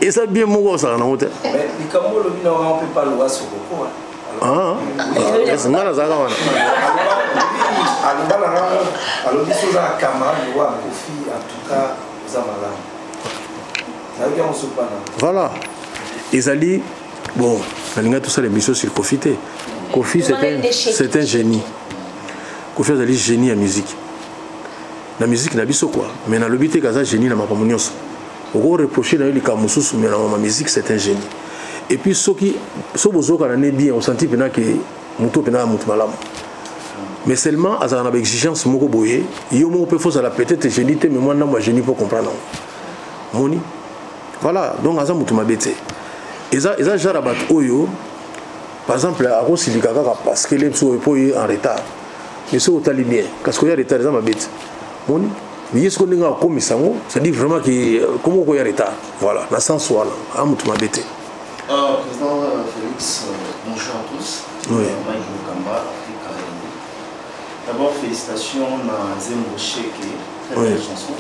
eza bien moko osala nango te. Likambo olobi na wana mpe paloba sokoko. Nga nazalaka wana. Aloba na nga, alobi so oza na camarade wa Koffi, en tout cas oza malamu, nayoki yango sopana. Voilà, ezali bon, nalingai tosala émission sur Koffi te. Koffi, c'est un génie. Koffi azali génie ya musique, na musique na biso quoi, mais nalobi te kaza génie na makambo nyonso. Okoreproche na yo likambo mosusu, mais na mama musique c'est un génie. Et puis soki so bozokana ne bien, osenti mpena ke moto mpena ya moto malamu, mais seulement azalaka na baexigence moko boye. Yo moko mpe fozala peut-être génie te, mais mwa ndambo ya génie mpo comprendre yango, moni. Voilà, donc aza moto mabe te. Eza genre ya bato oyo, par exemple, akosilika kaka parce que le biso oyo mpo ye en retard, mais soki otali bien, kasi koya retard eza mabe te. Moni ye siko ndenge akomisa yango, c'est-à-dire vraiment ke komo koya retard, voilà, na sens wana a moto mabe te. Président Félix, bonjour à tous. Oui. Mike Mukamba, Afrique R&B. D'abord, félicitations à Nzembo Cheke, très belle chanson.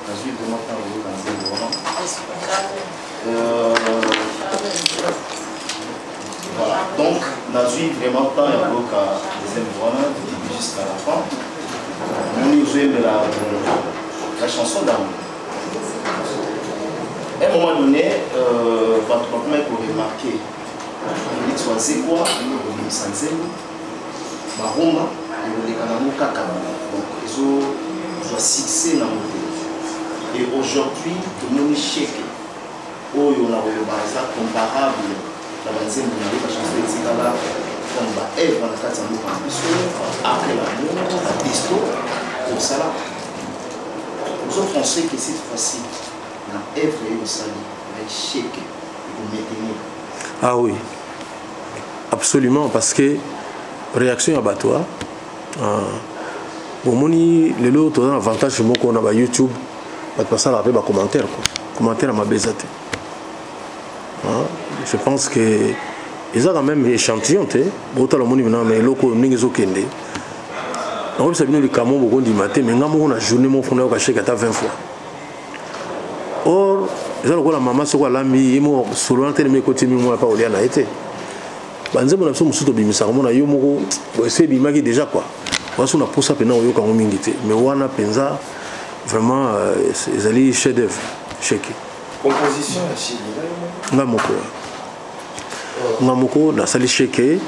Nazwi vraiment ntango oyoka nzembo wana. Voilà, donc nazwi vraiment temps ya koyoka nzembo wana du début jusqu'à la fin. Moni ozoyembela la chanson d'amour. À un moment donné, bato bakomaki koremarke Félix Wazekwa kobimisa nzembo barumba ekoleka nango kaka, donc ezozwa succès nango te. Et aujourd'hui tomoni cheke oyo na koloba eza comparable na banzembo na ye, bachanson etikala comme baevre na kati ya mboka na biso, après l'amour, batesto kosala. Ozopense que cette fois-ci na evre ye osali avec cheke ekomaintenir? Ah oui, absolument, parce que réaction ya bato, bomoni lelo toza na avantage moko na bayoutube, bato basalaka mpe bacommentaire quoi, commentaire ya mabe eza te. Je pense que eza quand même échantillon te. Botala, omoni mina na eloko oyo ndenge ezokende. Nakobisa bino likambo bokondima te, mais nga moko na journée moko fona yoka cheke ata 20 fois. Or eza lokola mama soko alambi ye moko solo wana telemi ekoti mi mwana pa kolia na ye te. Banzembo na biso mosusu tobimisaka, mona yo moko ese ebimaki déjà quoi, waso na posa mpena oyoka yango mingi te, mais wana mpenza vraiment ezali chef d'œuvre cheke. Composition ya cheke? Nga moko, nga moko nasali cheke,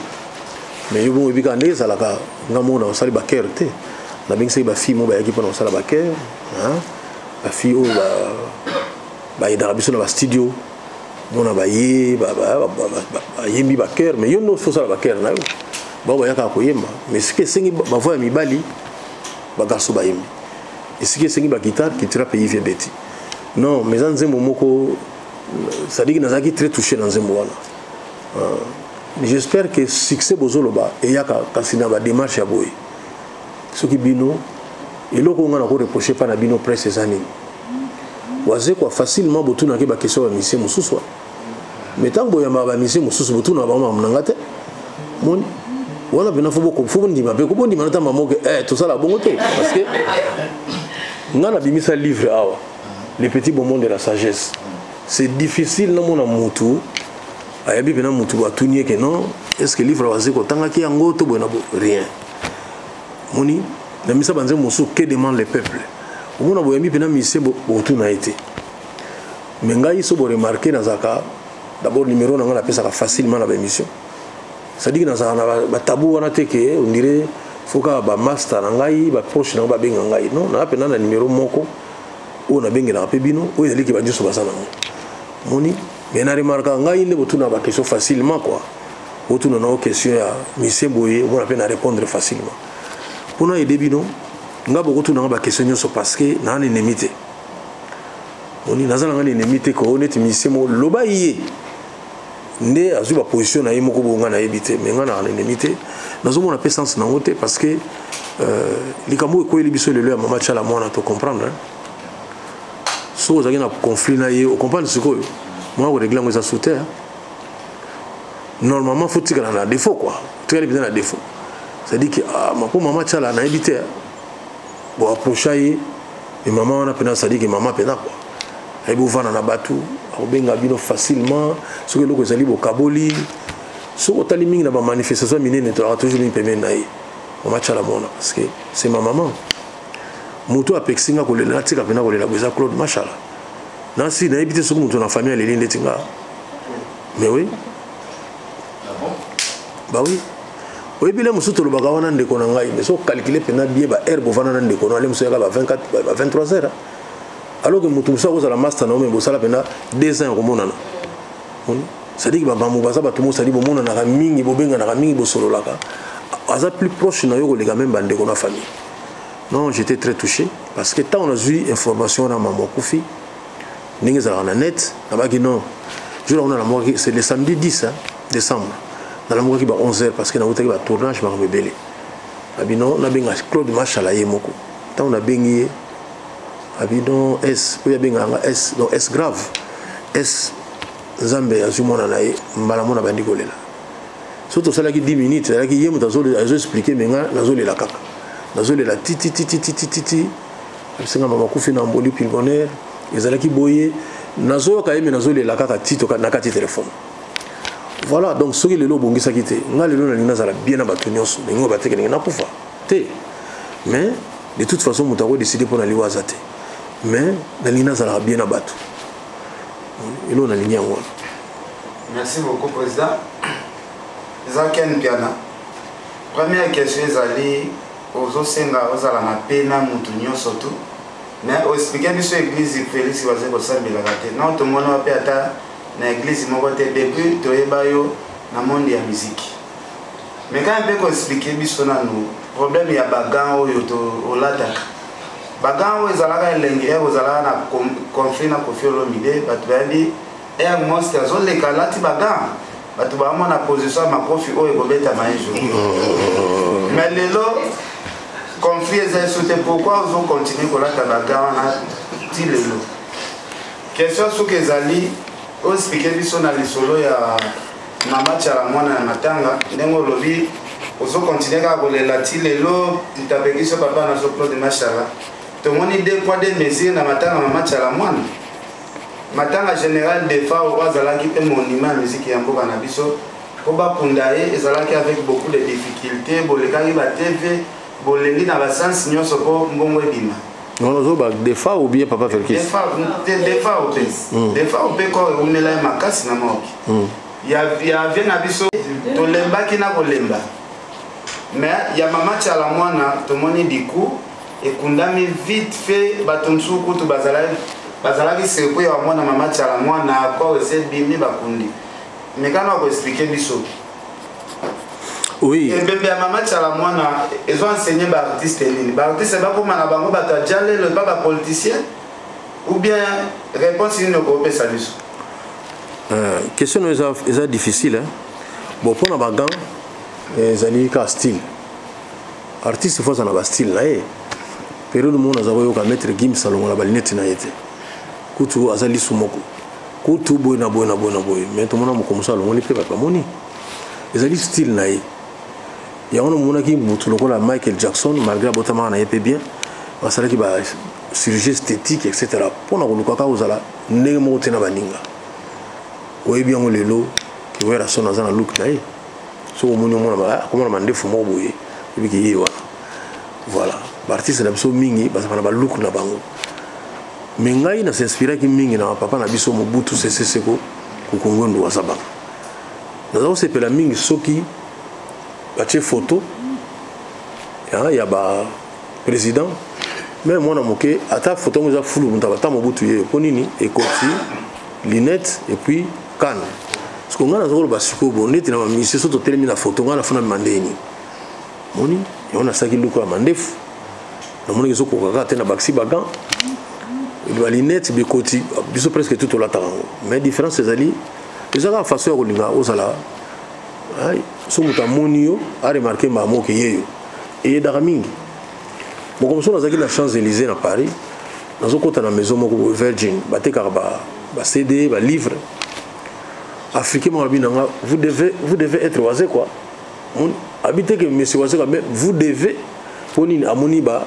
mais yo bongo oyebi kaka ndenge ezalaka. Nga moko nasali bakere te, nabengisaki bafille moko bayaki mpona kosala bakere, bafille oyo. Bayedaka biso na bastudio, mona baye bayembi bachœur, mais yo nde osala bachœur na yo, bao bayakaka koyemba. Mais soki esengi bavoix ya mibali, bagarçon bayembi. Esiki esengi baguitare, Cultura Pays vie beti. Non, mais eza nzembo moko, c'est-à-dire nazalaki très touché na nzembo wana. J'espère que succès bozoloba eyaka kasi na badémarche ya boye. Soki bino eloko oyo nga nakoreproche mpa na bino presse eza nini? Wazekwa facilement botunaki baquestion ya bamusicien mosusu wana, mais ntango boyambaka bamusicien mosusu, botunaka bango makambo na nga te. Moni wana mpena fo bondima mpe kobondima na ntango mamoke tosala bongo te, parce que nga nabimisa livre awa, Le petit bonbon de la sagesse. C'est difficile namona mutu ayebi mpena mutu atuni eke non, est ce que livre wazi kotangaki yango to boye na bo rien. Moni namisa banzembo mosusu, Que demande le peuple, omona boyambi mpena musicien, botuna ye te. Mais ngai so boremarquer, nazalaka d'abord numéro na ngai napesaka facilement na baémission, c'est-à-dire nazalaka na batabou wana te ke on dirait faut kaka bamaster na ngai, baproche na ngai babenga ngai. Non, naa mpena na numéro moko oyo nabengelaka mpe bino, oyo ezaliki banyonso baza nango. Moni, mais na remarquaka ngai nde botuna baquestion facilement quoi. Botuna nango question ya musicien boye, omona mpe na répondre facilement mpona ede bino. Nga bokotuna nga baquestion nyonso parce que naa na ennemi te. Moni, naza na nga na ennemi te ko neti musicien moko loba ye nde azwi baposition na ye moko bongo, nga nayebi te. Mais nga na ennemi te, nazomona mpe sens nango te, parce que likambo ekweyeli biso lelo ya mama Tiala Mwana, tocomprendre soki ozalaki na conflit na ye, ocomprendre sikoyo mwana korégler yango eza sous terre. Normalement faut tikala na défaut quoi, tikali mpenza na défaut, c'est-à-dire que ah, mpo mama Tiala nayebi te bo approcha ye, mais mama wana mpena, c'est-à-dire que mama mpena quoi, ayebi ovanda na bato, akobenga bino facilement soki eloko ezali bokaboli. Soki otali mingi na bamanifestation minene, tolaka toujours mingi pembeni na ye, mama Tiala Mwana, parce que c'est ma maman. Moto apekisi nga kolela, natika mpena kolela bo eza Claude Mashala. Nasi nayebi te soki moto na famille aleli ndeti nga. Mais oui, bah oui, oyebi le mosusu tolobaka wana ndeko na ngai, mais so calcule mpena bien baheure bovanda na ndeko no ale mosusu yaka ba 24, ba 23 heures, alors que moto mosusu akozala master na yo, me bosala mpena 2 ans ya komonana. C'est-à-dire que bamamo baza bato mosusu adi bomonanaka mingi, bobenganaka mingi, bosololaka, aza plus proche na yo koleka même bandeko na famille. Non, j'étais très touché parce que ntango nazwi information wana mama akufi, ndenge ezalaka na net, nabaki non. Jour yango nalamukaki, c'est le samedi 10, hein, décembre, nalamukaki ba 11 heures parce que nautaki batournage, makambo ebele. Abi non, nabenga Claude Mashala ye moko. Ntango nabengi ye, abi non, s oyo abengaka nga s, donc s grave, s Nzambe azwi mwana na ye. Mbala mona bandi kolela. So tosalaki 10 minutes, ezalaki ye moto azoexpliquer, mais nga nazolela kaka, nazolela tititititititi. Abisinga mama kufi na embolie pulmonaire. Ezalaki boye, nazoyoka ye, mais nazolela kaka ti na kati telefone. Voilà. Donc soki lelo obongisaki te, nga lelo nalingi nazala bien na bato nyonso, ndenge oyo bateke ndenge nakufa te. Mais de toute façon moto akodécider mpo na liwa aza te, mais nalingi nazalaka bien na bato. Eloko nalingi yango wana. Merci beaucoup, président. Eza Ken Piana. Première question ezali: ozosenga ozala na pe na mutu nyonso tu, mais oexpliquer biso église Félix baza kosambelaka te. Non, tomoni mpe ata na église moko te depuis toyeba yo na monde ya musique. Mais quand mpe koexpliquer biso nanu problème ya bagants oyo olataka, bagants oyo ezalaka elengi ere ozalaka na conflit na Kofi Olomide. Bato bayebi air monstre azoleka alati bagants, bato baomona position ya makofi oyo ekobetama un jour. Mais lelo conflit eza esu te, pourquoi ozocontinuer kolata bagants wana ti lelo? Question soki ezali, oexpliquer biso na lisolo ya mama Tiala Mwana ya matanga, ndenge olobi ozocontinuer kaka kolela ti lelo, moto apekisi yo papa na so Claude Mashala. Tomoni deux poids deux mesures na matanga mama Tiala Mwana. Matanga général Defao, oyo azalaki mpe monument ya musique ya mboka na biso, mpo bakunda ye ezalaki avec beaucoup de difficulté. Bolekaki ba TV, boleli na basansi nyonso mpo mbongo ebima. Non, nazoba Defao ou bien papa Felkis? Defao mpe, Defao mpe kor ewumela ye makasi na morgue. Ya vie na biso tolembaki na kolemba, mais ya mama Tiala Mwana tomoni diku ekundami vite fait. Bato mosusu kutu bazalaki Bazalaki surpris ya komona mama Tshala Mwana corps esi ebimi bakundi. Meka na ko expliquer biso. Oui. Ebembe ya mama Tshala Mwana ezo enseigner ba artistes nini? Ba artistes bakoma na bango bato ya djalelo epa ba politiciens ou bien réponse nini okopesa biso? Euh, question oyo eza, eza difficile hein? Bon, mpo na bagan ezali kaka style. Artiste fo aza na ba style na ye. Periode moko naza koyoka maître Gims alongola ba lunette na ye te. Kutu aza lisu moko. Kutu boye na boye na boye na boye. Mais tomona moko mosusu alongoli mpe bato bamoni. Ezali style na ye. Yango namonaki motu lokola Michael Jackson malgré abotamaka na ye mpe bien basalaki ba chirurgie esthétique etc. Mpo na koluka kaka kozala ndenge moko te na baninga. Oyebi yango lelo ke Werrason aza na look na ye. Soki omoni omona akomona mandefu moko boye oyebi ke ye wana. Voilà, ba artistes na biso mingi bazalaka na ba look na bango. Mais ngai na s'inspiraki mingi na papa na biso Mobutu Sese Seko Kuku Ngbendu wa Zabanga. Naza kosepela mingi soki batie photo ya, ya ba président mais mwana moke ata photo yango eza fulu moto ata Mobutu ye mpo nini ekoti lunette et puis canne. Parce que ngai naza koloba sikoyo bo neti na bamisie so totelemi na photo ngai nafuna mandeni moni yango nasalaki luka ya mandefu namonaki ezokoka kaka te na bakisi bagan balinete bikoti biso presque tout tolataka yango mais différence ezali eza kaka façon ya kolinga ozala so moto amoni yo aremarke mbala moko ye yo eyedaka mingi moko mosusu nazalaki na champs élysées na paris nazokota na maison moko boye virgin batekaka ba, ba cd ba livre africain moko abi na nga vous devez, vous devez être oise quoi abi te que monsieur Wazekwa mais vous devez mpo nini amoni ba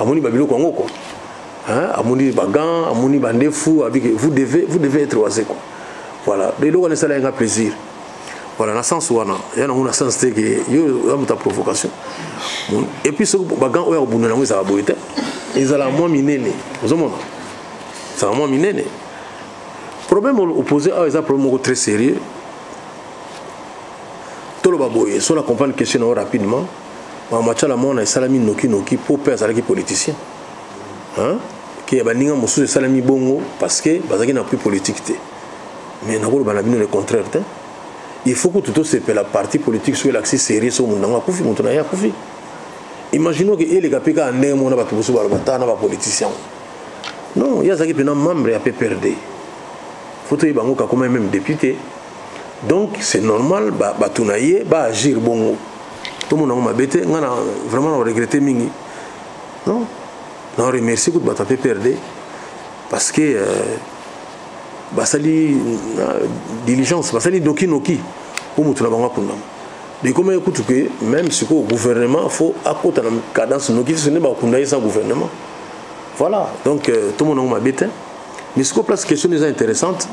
amoni ba biloko yango quoi hein amoni ba gants amoni ba ndefu abi que vous devez vous devez être Wazekwa voilà eloko wana esalaki nga plaisir voilà na sens wana ya nango na sens te ke yo oza moto ya provocation et puis soki ba gants oyo ya kobunda yango ezalaka boye te ezalaka mwa minene ozomona ezalaka mwa minene problème opposé awa eza problème moko très sérieux toloba boye so na comprendre question na yo rapidement mama Tshala Mwana esalami noki noki mpo mpe azalaki politicien hein? ke baninga mosusu esalami bongo parce que bazalaki na appui politique te mais nakoloba na bino le contraire te il faut kutu tosepela parti politique soki elakisi sérieux soki moto nango akufi moto na ye akufi imaginons ke eleka mpe kaka ndenge mona bato mosusu baloba ta na bapoliticien non ye azalaki mpena membre ya pprd faut toyeba yango kakoma même député donc c'est normal bato na ye baagir bongo tomona yango mabe te ngai na vraiment na regrette mingi non na remercie kutu bato ya pprd parce que euh, basali diligence basali noki noki mpo moto na bango akundama ekomaki kutu ke même sikoyo gouvernement faut akota na cadence noki te sone bakunda ye sans gouvernement voilà donc euh, tomona yango mabe te mais sikoyo place question eza intéressante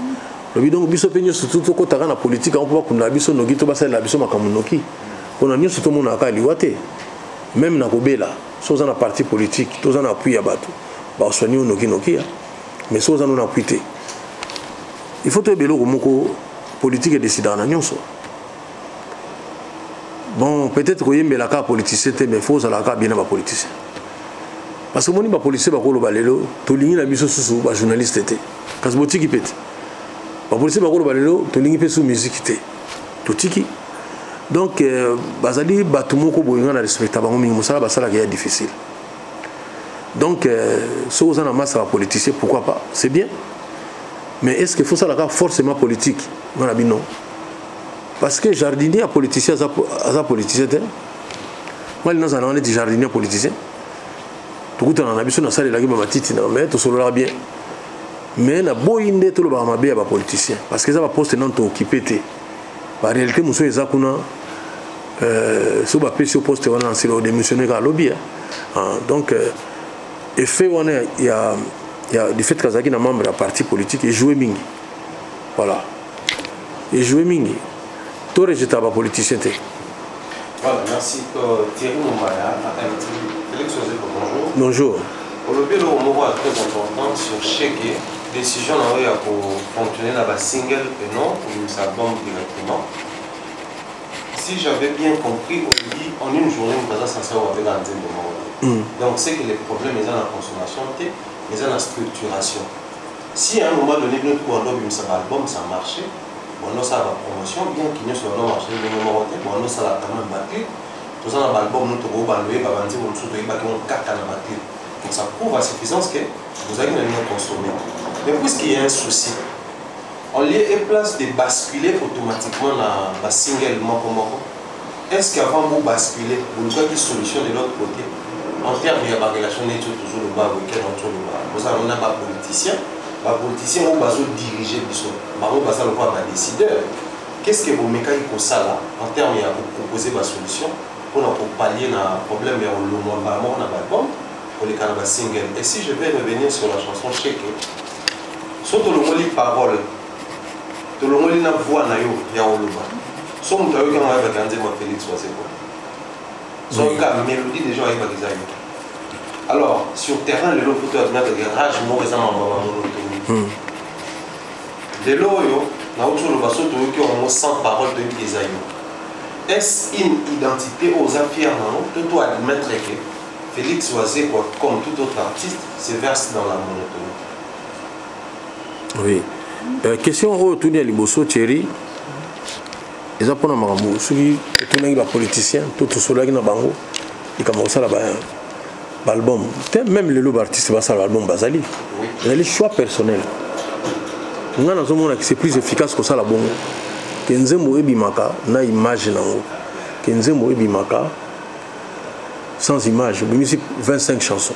lobi donc biso mpe nyonso tu tokotaka na politike yango mpo bakundaka biso noki to basalela biso makambo noki mpona nyonso tomonaka kaka liwa te meme na kobela so oza na parti politique to oza na appui ya bato basoigne yo noki noki ya mais so oza no na appui te il faut toyeba eloko moko politique edesidaka na nyonso bon peut-être koyembela kaka politicien te mais faut ozalaka kaka bien na bapoliticien parce que omoni bapoliticien bakoloba lelo tolingi na biso susu bajournaliste te kasi botiki mpe te bapoliticien bakoloba lelo tolingi mpe susu musique te totiki donc euh, bazali bato moko boye ngai na respecta bango mingi mosala basalaka ya difficile donc euh, soki oza na masa ya politicien pourquoi pas c'est bien mais est ce que faut salaka forcément politique ngai na bino parce que jardinier ya politicien aza, aza politicien te ngai nazala neti jardinier politicien tokutana na biso nasalelaki bamatiti na mais tosololaka bien mais naboyi nde tolobaka mabe ya bapoliticien parce que eza baposte nano tookipe te baréalité mosusu eza kuna euh, soki bapesi yo poste wana na nsila odémissionne kaka lobi ah, donc euh, effet wana ya, ya, du fait kazalaki na membre ya parti politique ejoue mingi voilà ejoue mingi to rejeta bapoliticien te Voilà, merci. Euh, Thierry Mombaya, Félix Ozeko, bonjour. Bonjour. olobi eloko moko ya très important sur cheke décision na oyo ya kofonctionner na basingle et non kobimisa album directement si j'avais bien compris olobi en une journée moto aza censé oyo nzembo moko mm. donc c'est que le problème eza na consommation te eza na structuration. Si à un moment donné bino bando obimisa baalbum, ça marché, bando osala bapromotion, bien que nyonso bando marché ndenge moko te, bando osala quand même baclip. Toza na baalbum no tokobanda oyeba banzembo mosusu toyebaki yango kaka na baclip. Donc ça prouve à suffisance que bozalaki na bino consommer. Mais puisqu'il y a un souci en lieu et place de basculer automatiquement na basingle moko moko, est-ce qu'avant bo basculer, bolukaki solution de l'autre côté en terme ya barelation neti oyo tozoloba weekend tozoloba, bozala na bapoliticien, bapoliticien oyo bazodirige biso, bango baza lokola badécideur? Qu'est-ce que bomekaki kosala en terme ya kopropose basolution mpona kopallier na problème ya kolongwa mbala moko na baalbum, koleka na basingle? Et si je vais revenir sur la chanson Cheke, so tolongoli parole, tolongoli na voix na yo ya koloba, so moto ayoki yango ayebaki ya nzembo ya Félix Wazekwa. So yoka mélodie, déjà ayebaki eza yo. Alors sur terrain lelo, faut toadmettre que rage moko eza mambo ya bamonotonie. Lelo oyo nauti oloba, so toyoki yango sans parole, toyebi eza yo. Est-ce une identité oyo oza fier nango, to to admettre que Félix Wazekwa, comme tout autre artiste, se verse dans la monotonie? Oui, question oyo otuni ya liboso, Thierry, eza mpona makambo soki otunaki bapoliticien to tosololaki na bango likambo kosala baalbum te. Même lelo baartiste basala baalbum, bazali, ezali choix personnel. Nga nazomona c'est plus efficace kosala bongo ke nzembo ebimaka na image nango, ke nzembo ebimaka sans image. Obimisi 25 chansons,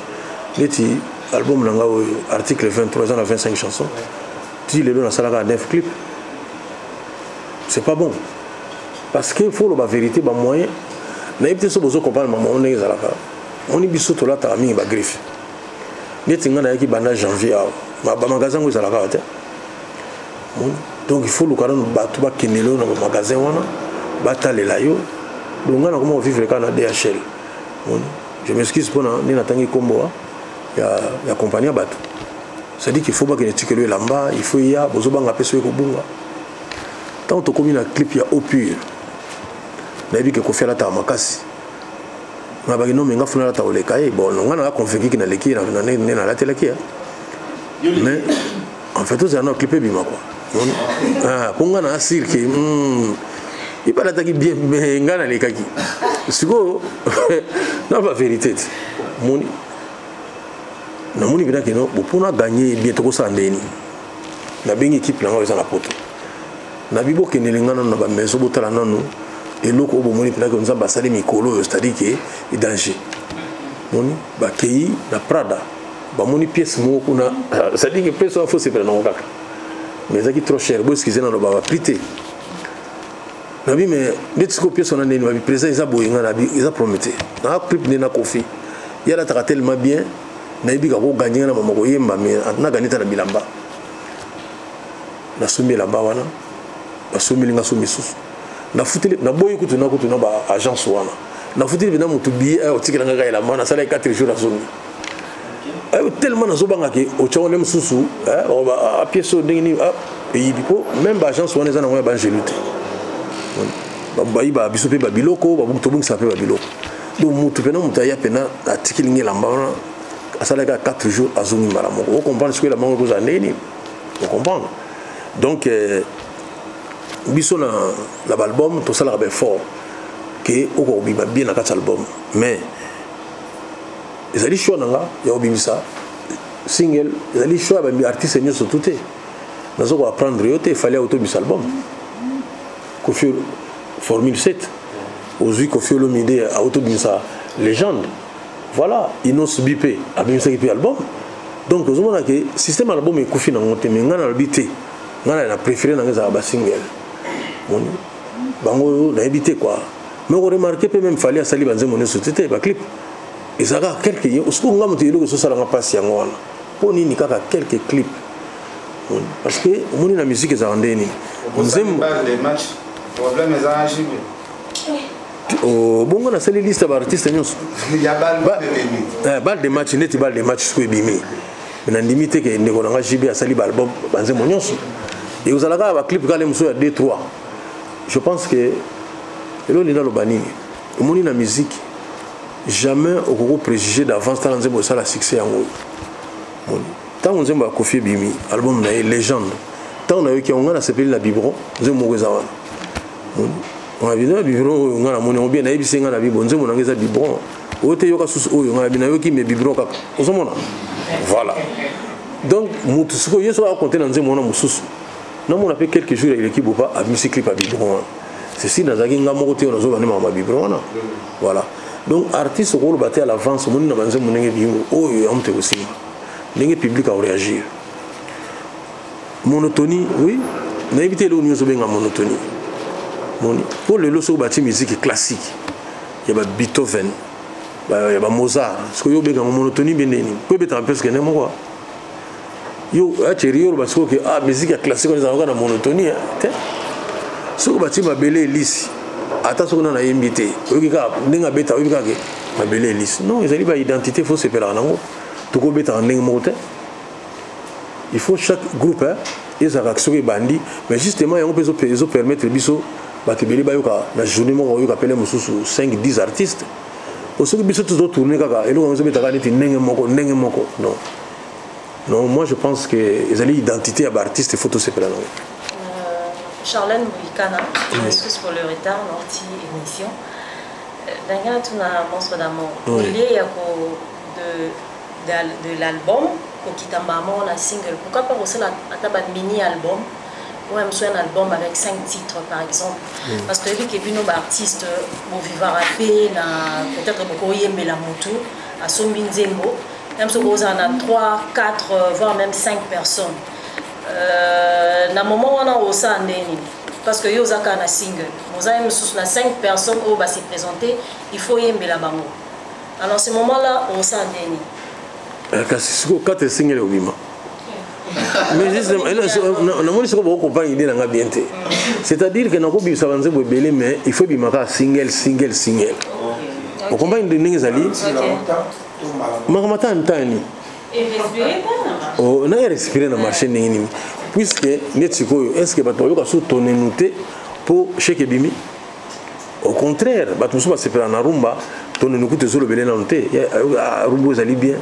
neti album na nga oyo Article 23, eza na 25 chansons. Ti lelo nasalaka 9 clip. C'est pas bon, parce que faut loba vérité, bamoyen nayebi te. So bozo comprendre mama ndenge ezalaka, moni biso tolataka mingi bagriffe. Neti ngai nayaki banda janvier awa, bamagasin yango ezalaka awa te. Donc il faut luka nano bato bakendele oyo na bamagasin wana, batalela yo. Donc ngai nakoma kovivre kaka na DHL. Je m'excuse mpona nde natangi nkombo ya compagnie ya bato. C'est-à-dire qu'il faut bakende tikelo elamba, il faut ya bozobanga mpe soki kobunga. Ntango tokómi na clip ya Eau Pure, nayebi ke Kofi alataka makasi. Nga baki no, me nga funa alata koleka ye. Bon, nga nanga convaincu ke naleki na nde nalatelaki ya, mais en fait ozala na clip ebima quoi, mpo nga na asire ke ye mpe alataki bien, mais nga nalekaki. Sikoyo na bavérité te, moni namoni mpena keno bo mpona gagner bien, tokosala ndeni. Nabengi équipe na nga oyo eza na Poto, nabi bokendele nga nano na bamaison, botala nanu eloko oyo bomoni mpena ke Nzambe asali mikolo oyo, c'est-à-dire ke danger. Moni bakei na Prada, bamoni pièce moko kuna, c'est-à-dire ke pièce wana faut sepela nango kaka, mais ezalaki trop cher. Bo excuse, nano baprix te. Nabi mais neti sikoyo pièce wana ndeni, babi président eza boye. Nga nabi eza problème te, nanga clip nde na Kofi, ye alataka tellement bien, nayebi kaka koganye nga na mama koyemba, mais naganye ta na bilamba. Nasombi elamba wana, basombeli nga so misusu, nafuteli, naboyi kutu na kutu na baagence wana, nafuteli mpena motu billet otikela nga kaka elamba. Nasalaki 4 jours, azongi. Tellement nazobangaki otyango nde mosusu apiese oyo ndenge nini eyibi, mpo même baagence wana eza nango ya bangelu te, bayiba biso mpe babiloko, tobongisa mpe babiloko. Donc motu mpena, moto aya mpena atikeli nga elamba wana, asalaki 4 jours, azongi mbala moko. Ocomprendre sikoyo elamba ngo ekozala ndenge nini, ocomprendre? Donc biso na baalbum tosalaka baeffort ke okokobima bien na kati ya album, mais ezali choix na nga ya kobimisa single, ezali choix ya baartiste nyonso tu te. Naza koapprendre yo te, efali autobimisa album. Kofi Formule 7 ozwi, Kofi Olomide autobimisa Légende, voilà. Innoss'B mpe abimisaki mpe album. Donc ozomona ke système album ekufi nango te, mais ngai nalobi te, ngai na préféré nanga ezalaka basingle. Moni bango oyo nayebi te quoi, mais okoremarquer mpe même Fally asali banzembo nyonso te te, baclip ezalaka quelque. Sikoyo nga moto eloko ezosalanga mpasi yango wana, mpo nini kaka quelques clip? Parce que omoni na musique ezalaka ndenge nini? Nzembo problème eza na JB. Bongo nasali liste ya baartiste nyonso. Balle de match, neti Balle de match sikoyo ebimi, me nandimi te ke ndeko na nga JB asali baalbum banzembo nyonso. Ekozala kaka baclip kaka mosusu ya 2 3. Je pense que eloko nini aloba nini, omoni na musique jamais okoki préjuger d'avance. Tala nzembo esala succès yango oyo, moni. Ntango nzembo ya Koffi ebimi, album na ye Légende, ntango nayoki yango, ngai nasepeli na biberon, nzembo moko eza wana. Nga biberon oyo ngai namoni yango bien, nayebisi ngai na bibo nzembo na ngai eza biberon oyo te, yoka susu oyo ngai nayoki me biberon kaka ozomona. Voilà, donc motu sikoyo ye soki akonte na nzembo wana mosusu, namona mpe quelques jours eleki bopa abimisi clip ya biberon wana. Ceci nazalaki nga moko te oyo nazoba nde makambo ya biberon wana. Voilà, donc artiste okoloba te à l'avance, omoni na banzembo ndenge ebimi oyo yango moto ekosimba, ndenge public akoréagir. Monotonie, oui, nayebi te eloko nyonso obenga monotonie. Moni mpo lelo soki batie musique classique ya ba Beethoven, ya ba Mozart, soki yo obenga monotonie mpe ndeni mpo ebetaka presque nde moko yo acheri yo oloba sikoyo ke ah, musique ya classique wana ezalaka na monotonie te. Soki batie mabele elisi, ata soki nano ayembi te, oyoki kaka ndenge abeta, oyebi kaka ke mabele elisi. Non, ezali ba identité, fo sepelaka nango, tokobetaka ndenge moko te. Il faut chaque groupe, hein, ezalaka soki ebandi, mais justement yango mpe ezopermettre biso bato ebele bayoka na journée moko, oyoka pele mosusu 5 10 artistes. Po soki biso tozotourne kaka eloko yango ezobetaka neti ndenge moko ndenge moko, non non, moi je pense que ezali identité ya baartiste, faut tosepela nango. Charlène Bouikana, je m'excuse pour le retard, l'anti émission. Danga tuna Monstre d'amour. Oui. Il y a de l'album kokita mbama na single. Pourquoi pas aussi ata ba mini album ou même soit un album avec 5 titres par exemple? Parce que vu que bino ba artiste bo vivara pe na peut-être beaucoup yembela mutu asombi nzembo, même si vous en a 3, 4 voire même 5 personnes. Na moment wana osa ndeni parce que yo ozaka na single, oza même sous na 5 personnes oyo ba se présenter, il faut yembela bango. Alors ce moment là osa ndeni? Kasi sikoyo 4 single obima, mais justement namoni sikoyo bokocomprendre idée nanga bien te. C'est-à-dire que nakobimisa banzembo ebele, mais il faut ebimaka single, single, single. Okomprendre ndenge ezali makambo ata ntani na respire na marché ndenge nini, puisque neti sikoyo est ce que bato bayoka so tonenu te mpo chèque ebimi? Au contraire, bato mosusu basepela na rumba tonenu kutu ezolobele nanu te, rumba ezali bien.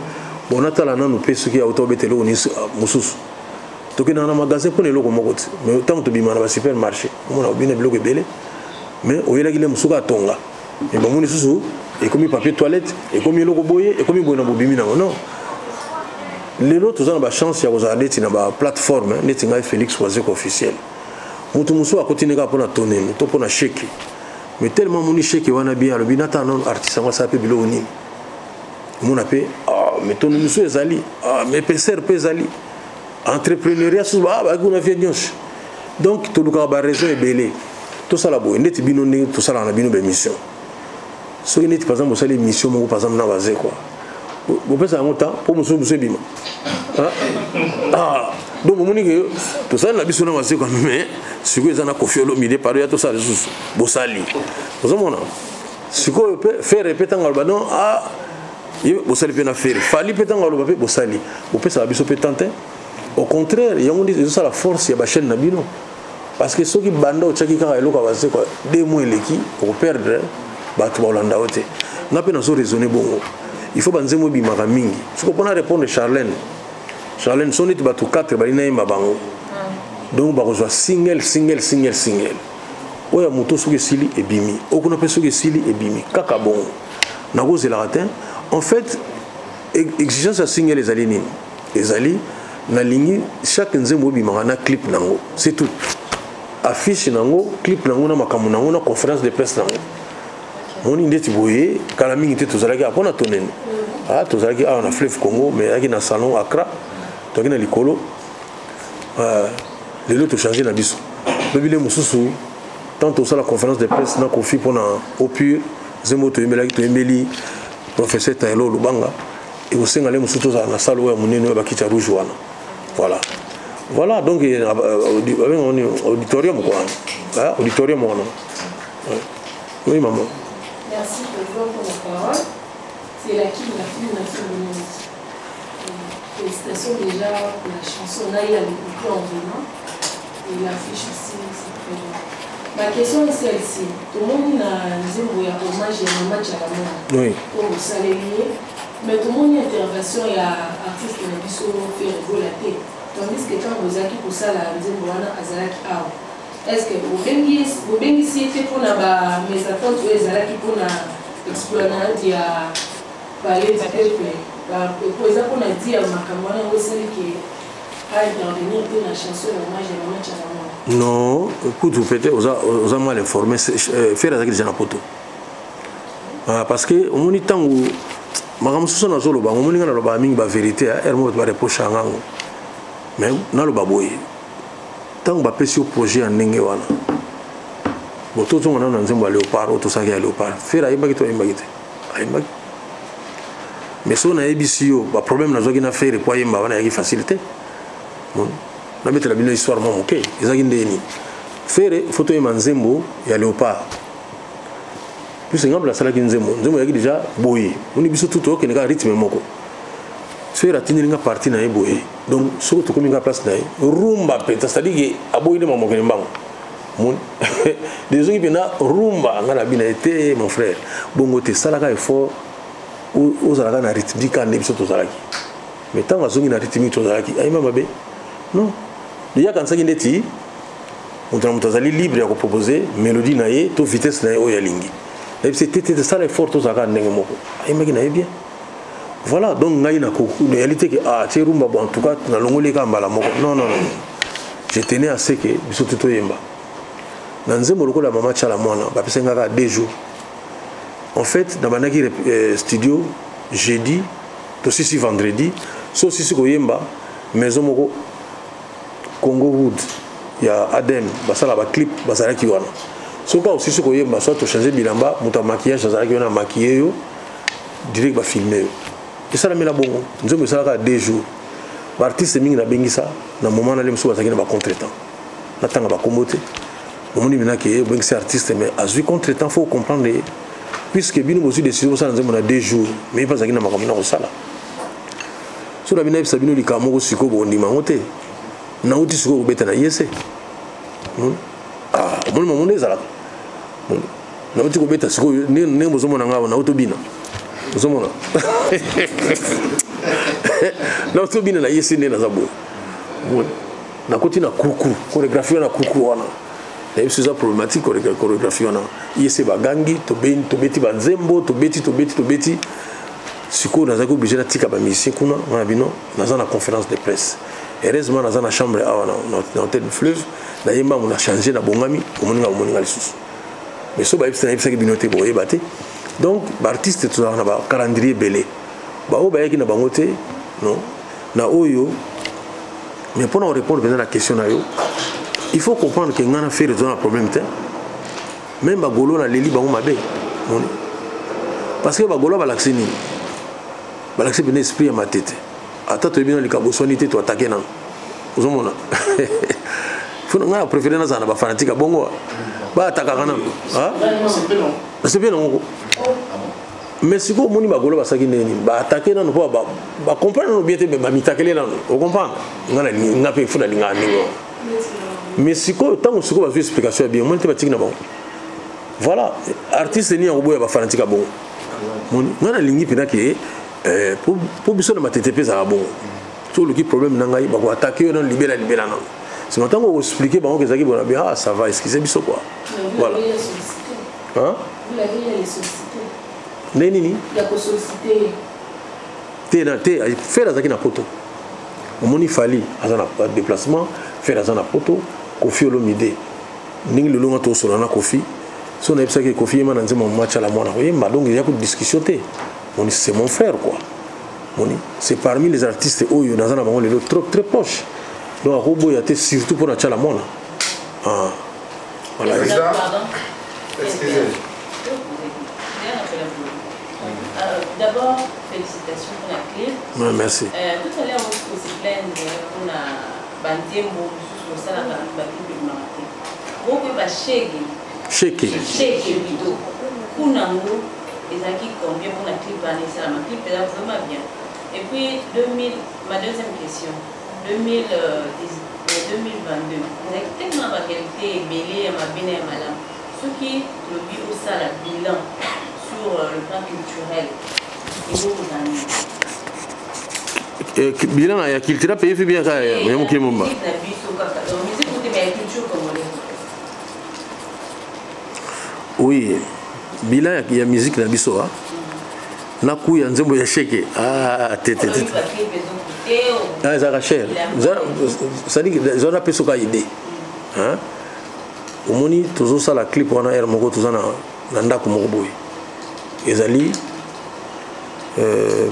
Bon, natala nanu mpe soki auta obeta eloko mosusu, tokendaka na magasin mpona eloko moko te, mais ntango tobima na basupermarché, omona obina biloko ebele, mais oyelaki le mosuku atonga, mais bamoni susu ekomi papier toilette, ekomi eloko boye, ekomi boye na bobimi nango. Non, lelo toza na bachance ya kozala neti na baplateforme neti ngai Félix Wazekwa officiel. Moto mosusu akotini kaka mpona tonenu to mpona chèque, mais tellement amoni chèque wana bien, alobi natala nano artiste yango asala mpe biloko nini, omona mpe mais tonenu mosusu ezali, mais pcr mpe ezali entrepreneuriat susu bayaki kuna vie nyonso. Donc tolukaka baraison ebele tosala boye neti bino ndenge tosalaka na bino baémission. Soki neti par exemple osali émission moko par exemple na Wazekwa, bopesa yango temps mpo mosusu mosusu ebima. Donc bomoni ke tosali na biso na Wazekwa, mais sikoyo eza na Koffi Olomide pardon ya tosala lisusu bosali, ozomona sikoyo mpe Ferre mpe ntango aloba non, bosali mpe na Ferre, Fally mpe ntango aloba mpe bosali, bopesaka biso mpe temps te. Au contraire, yango nde ezosala force ya bachaîne na bino, parce que soki banda otiaki kaka eloko ya Wazekwa, 2 mois eleki, okoperdre bato bakolanda yo te. Nga mpe nazo raisonne bongo, il faut banzembo ebimaka mingi. Soki mpona répondre Charlène, Charlène, so neti bato 4 bali nayemba bango, donc bakozwa single, single, single, single oyo ya moto soki esili ebimi, oyo kuna mpe soki esili ebimi, kaka bongo nakozelaka te. En fait, exigence ya single ezali nini? Ezali nalingi chaque nzembo ebimaka na clip nango, c'est tout, affiche nango, clip nango, na makambo nango, na conférence de presse nango. Moni ndeti boye kala mingi te tozalaki awa mpona tonene, tozalaki awa na Fleuve Congo, mais ezalaki na salon Accra, tozalaki na likolo. Lelo tochange na biso, lobi le mosusu tant tosala conférence de presse na Koffi mpona opure nzembo toyembelaki, toyembeli professeur Taylor Lubanga, ekosenga le mosusu tozala na salle oyo ya monene oyo bakiti ya rouge wana. Voilà, voilà, donc auditorium quoi, auditorium wana. Oui, maman. Merci président pour la parole. C'est la qui la fille nation de. Félicitations déjà pour la chanson. On a eu à l'écouter en venant et l'affiche aussi, c'est très bien. Ma question est celle-ci. Tout le monde a nzembo ya hommage ya mama Chalamona. Oui. Oyo osaleli ye. Mais tomoni intervention ya artiste na biso Ferre Gola te, tandis que ntango bozalaki kosala nzembo wana azalaki awa. Est ce que bobengisi ye te mpona ba mésentente oyo ezalaki mpona explanade ya palais du peuple? Po eza mpona di ya makambo wana yango esali ke a intervenir te na chanson ya hommage ya mama Tshala Mwana? Non, kutu peut-être oza mal informé. Ferre azalaki déjà na poto. Ah, parce que omoni, ntango makambo mosusu nazoloba, omoni, nga nalobaka mingi bavérité, ere moko bato bareproche yanga yango, mais naloba boye: ntango bapesi yo projet ya ndenge wana, bo tozonga nano na nzembo ya Léopard oyo tosalaki ya Léopard. Ferre ayembaki to ayembaki te? Ayembaki. Mais soki nayebisi yo baproblème nazwaki na Ferre po ayemba wana, eyaki facile te. Nabetela bino histoire mwa moke. Ezalaki ndenge nini? Ferre, faut toyemba nzembo ya Léopard. Puisque ngambo nasalaki nzembo, nzembo eyaki déjà boye, moni biso tu tookende kaka rythme moko. Ferre atindeli nga partie na ye boye. Donc soki tokomi nga place na ye, rumba mpenza, c'est-à-dire ke aboyi nde mamokele mbango, moni dezongi mpenza rumba. Nga na bina ye te, mon frère, bongo te, salaka effort ozalaka na rythmique kaka nde biso tozalaki. Mais ntango azongi na rythmique tozalaki, ayemba mabe? Non, déjà akanisaki ndeti moto na moto azali libre ya kopropose mélodie na ye to vitesse na ye oyo alingi. Nayebisi te, te, te, sala effort tozalaka ndenge moko. Ayembaki na ye bien, voilà. Donc ngai nayali te ke ah, tie rumba. Bon, en tout cas nalongoli kaka mbala moko. Non, non, non, je tenais à ce que biso te toyemba na nzembo lokola mama Tshala Mwana. Bapesaki nga kaka 2 jours. En fait, nabandaki studio jeudi, tosisi vendredi. So osisi koyemba, maison moko Congo Wood ya Adem, basala baclip, bazalaki wana. Soki osisi koyemba, soit tochange bilamba, moto ya maquillage azalaki wana, amaquille yo direct, bafilme yo. Esalamela bongo. Nzembo esalaka 2 jours. Baartiste mingi nabengisa na moment nale mosusu bazalaki na bacontretemps. Natanga bakombo te. Omoni minaki obengisi artiste, mais azwi contretemps, faut comprendre ye, puisque bino bozwi décision bosala nzembo na 2 jours, mais ye mpe azalaki na makambo na kosala. So na bino, nayebisa bino likambo moko sikoyo, bokondima yango te. Nauti sikoyo kobeta na ye se omoni mamo nde ezalaka. Nauti kobeta sikoyo, ndenge bozomona ngai, nauti obina, ozomona, nauti obina na ye se nde naza boye. Nakoti na kuku, chorégraphie wana, kuku wana nayebi so eza problématique. Chorégraphie wana ye se bagangi, tobeti banzembo, tobeti, tobeti, tobeti. Sikoyo nazalaki obligé natika bamusicien kuna. Nga na bino naza na conférence de presse. Heureusement naza na chambre awa na hôtel du Fleuve. Nayembango, na change, nabongami, omoninga, omoninga lisusu. Mais so bayebisi, nayebisaki bino te, boyeba te. Donc baartiste tozalaka na bacalendrier ebele. Baoyo bayaki na bango te, non na oyo. Mais mpona korépondre mpenza na question na yo, il faut comprendre ke ngai na Ferre toza na problème te. Même bagolo, naleli bango mabe, moni, parce que bagolo balakisi nini? Balakisi mpena esprit ya matete. Ata toyebi na likambo oswani te, toatake nano. Ozomona, ngai na préféré nazala na bafanatique bongo, baatakaka nano, nasepeli nango. Mais sikoyo omoni bagolo basalaki ndenge nini? Baatake nano mpo bacomprendre nano bien te, bamitakele nano. Ocomprendre, nga mpe fo nalingaka ndenge wana. Mais sikoyo, ntango sikoyo bazwi explication ya bien, omoni te, batiki na bango. Voilà, artiste nini akoboya bafanatique ya bongo? Moni, ngai nalingi mpenza ke mpo biso na matete mpe ezalaka bongo. So oluki problème na ngai, bakoatake yo nano libela libela nano. Sima ntango oexplike bango ke ezalaki bona bien, ah, ça va, excuse biso quoi, voilà. Hein? Nde nini te na te? Ferre azalaki na poto. Omoni, Fally aza na déplacement, Ferre aza na poto. Koffi Olomide, ndenge lelo nga tosola na Koffi, so nayebisaki Koffi yemba na nzembo mama Tshala Mwana, koyemba. Donc eya ko discussion te. Moni, c'est mon frère quoi. Moni, c'est parmi les artistes oyo naza na bango lelo trop très proche. Donc akoboya te, surtout mpona Tshala Mwana. Ah, voilà. Excusez. D'abord, félicitations pour la clé. Ouais, merci. Tout à l'heure, on se plaindre pour la banzembo mosusu osalaka, baclip ebimaka te. Okoyeba shege? Sheke. Sheke plutôt. Kuna yango ezalaki combien mpona clip wana esalama? Clip eza vraiment bien. Et puis 2000, ma deuxième question, 2000, 2022 ezalaki tellement baqualité ebele ya mabe na ya malamu. Soki tolobi osala bilan sur le plan culturel. Eh, bilan ya culture pays fi bien kaka ya mokili momba. Oui, bilan ya musique na biso ah. Nakuya nzembo ya sheke ah te te te. Ah ezalaka cher. C'est-à-dire eza na peso ka idée. Hein? Omoni tozosala clip wana heure moko toza na na ndako moko boye. Ezali euh,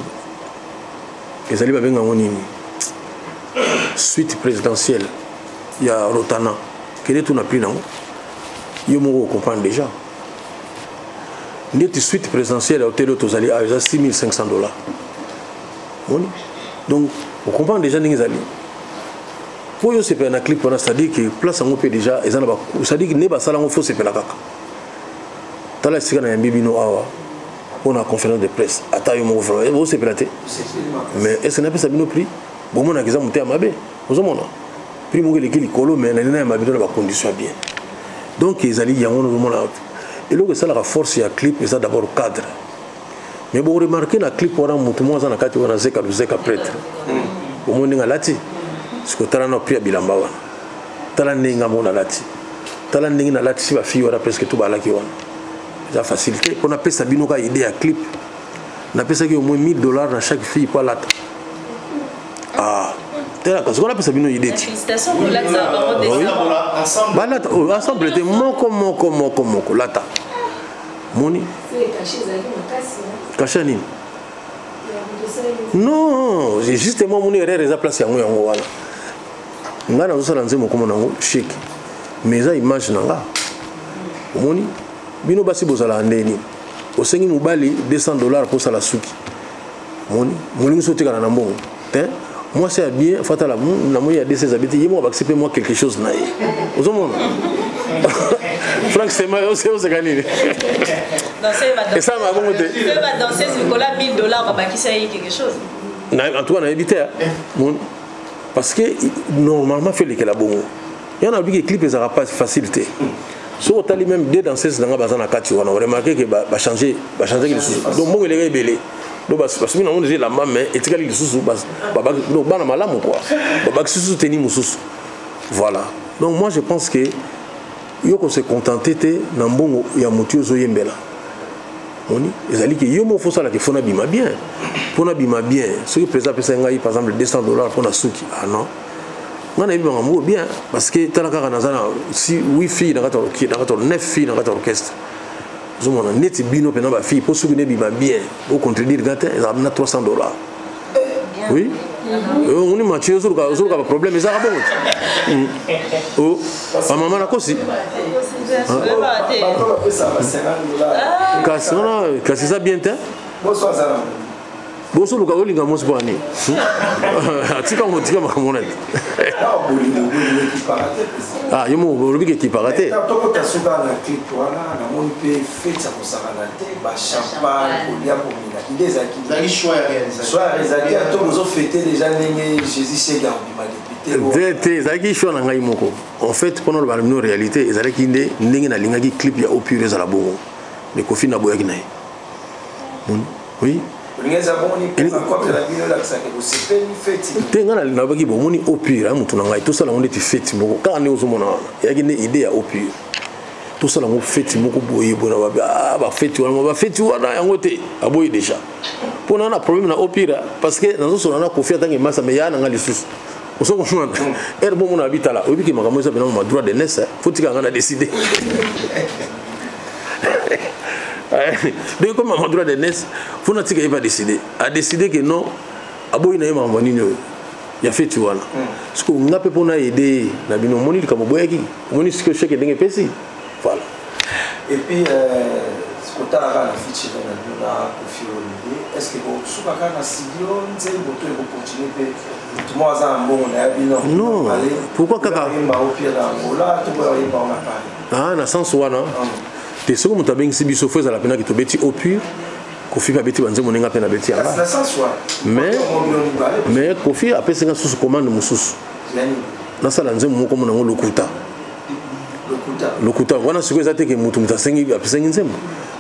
ezali babenga yango nini suite présidentielle ya Rotana. Kende tuna prix nango. Yo moko ocomprendre déjà. Ndeti suite présidentielle ya hotel oyo tozali awa eza 6500 dollars. Moni? Donc ocomprendre déjà ndenge ezali. Mpo yo osepela na clip wana, c'est-à-dire que place yango mpe déjà eza na ba, c'est-à-dire que nde basala yango fo osepela kaka. Tala esika na yambi bino awa mpo na conférence de presse, ata yo moko vraiment osepela te. Mais est-ce que napesa bino prix? Bomonaka eza motema mabe, ozomona prix moko eleki likolo, mais nalingi nayamba bino na bacondition ya bien. Donc ezali yango ozomona eloko esalaka force ya clip eza d'abord cadre. Mais bon, remarquer na clip wana motu moko aza na kati wana zeka luzeka prêtre. Omoni ndenge alati, siko tala na prix ya bilamba wana, tala ndenge nga moko nalati, tala ndenge nalatisi bafille wana presque tout balaki wana. Eza facilité mpo napesa bino kaka idée ya clip. Napesaki au moins 1000 dollars na chaque fille mpo alata. Ah, tala kasi wana apesa bino idée ti. Balata ensemble te, moko moko moko moko lata. Moni kasha nini? Non, justement moni erreur eza place yango yango wana. Ngai nazosala nzembo komona yango chic, mais eza image na nga. Omoni bino basi bozalaka nde nini? Osengi mobali 200 dollars mpo osala suki. Moni molingi so otekana na mbongo te. Mwasi ya bien fatala na moi ya 200 eza te, ye moko abakisi mpe mwa quelque chose na ye. Ozomona Frank Sema oseka nini? Esalama bongo te. En tout cas nayebi te, parce que normalement fe elekela bongo. Ya na biki clip ezalaka pas facile te. Soki otali même deux danseuses nanga baza na kati wana, oremarke ke bachange bachangeki lisusu. Donc mbongo eleka ebele. Donc basomi nango deja elamba, mais etikali lisusu donc bana malamu quoi, babakisi lisusu teni mosusu. Voilà. Donc moi je pense que yo ko se contenter te na mbongo ya motu ozoyembela. Moni ezali ke yo moko fosalaka fo nabima bien, mpo nabima bien. Soki président apesaki ngai par exemple 200 dollars mpo na suki, ah non, nga nayebi makambo oyo bien, parce que tala kaka naza na si 8 filles na kati ya 9 filles na kati ya orchestre. Ozomona neti bino mpena bafille mpo soki nebima bien ocontredire nga te, ezalaka na 300 dollars. Oui, omoni Mathieu ozoluka baproblème, ezalaka bongo te. O bamama nakosi kasi wana, kasi eza bien te. Bosoluka olinga mwasi mpo ani atika ngo, tika makambo wana te. Ah, yo moko olobi ke ekipaka te. Tokota suka na clip wana, namoni mpe fete ya kosakana te, bachampagne, kolia, komela. Ide ezalaki choix ya réalisateur to bozofete déjà ndenge Jésus Shege akobima député? Te te, ezalaki choix na ngai moko. En fait, mpona oloba na bino réalité, ezalaki nde ndenge nalingaki clip ya opure ezala bongo, mais Kofi naboyaki na ye. Oui, te, ngai nalobaki bomoni opure motu na ngai tosala yango ndeti feti moko kaka ndenge ozomona wana. Eyaki nde idée ya opure, tosala yango feti moko boye boye na bafeti wana, bafeti wana yango te aboyi déjà mpo na na problème na opira, parce que nazosola na Kofi atange masa me ya na ngai lisusu. Ozokomona ere bomona abitala oyebiki makambo eza mpena ma droit de naisse, fo tika ngai na décide. Donc comme ma droit de naisse, fo natika ye pa décide, adécide que non, aboyi na ye makambo nini oyo ya feti wana. Siko nga mpe mpona aide ye na bino, omoni likambo boyaki, omoni sikoyo cheke ndenge epesi. Voilà. Et puis kotala kaka na featuring na bino na Kofi Olomide, est ce que bosuka kaka na studio nzembo to ekocontinue mpe motu moko aza na mbongo na ya bino? Non, pourquoi kaka oyemba opia na Angola to boya oyemba na Paris? Ah, na sens wana te. Soki moto abengisi biso, fo ezala mpenaki tobeti au pur. Kofi mpe abeti banzembo ndenge mpe nabeti yanga, mais Kofi apesi nga susu commande mosusu, nasala nzembo moko mona yango lokuta lokuta wana. Sikoyo eza te ke motu moto asengi apesangi nzembo.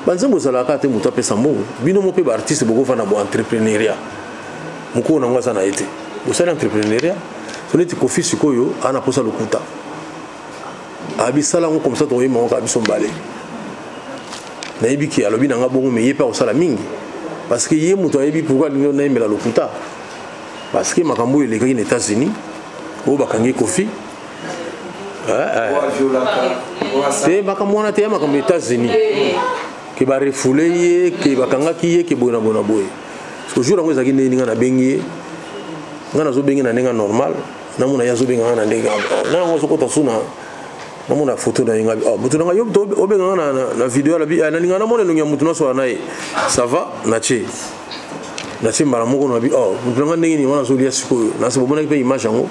Banzembo ezalaka te moto apesa mbongo. Bino mo mpe baartiste bokofanda bo entrepreneuriat. Mokolo nango aza na ye te. Bosali entrepreneuriat. So neti Koffi sikoyo ana posa lokuta. Abisala yango comme ça tokoyemba yango kaka biso mbale. Nayebi ke alobi na nga bongo mais ye mpe akosala mingi. Parce que ye moto ayebi pourquoi alingi nayembela lokuta. Parce que makambo oyo elekaki na États-Unis oyo bakangi Koffi te makambo wana te ya makambo ya États-Unis ke barefoule ye ke bakangaki ye ke boye na boye na boye. Parce que jour yango ezalaki ndenge nga nabengi ye, nga nazobenge na ndenge normal, namona ye azobenga nga na ndenge na yango azokota su na namona photo na ye nga oh, moto na nga yo obenga nga na video alobi nalinga namona elongi ya moto nyonso wana ye ça va natie natie mbala moko nabi oh moto na nga ndenge nini wana azolia sikoyo nasi bomonaki mpe image yango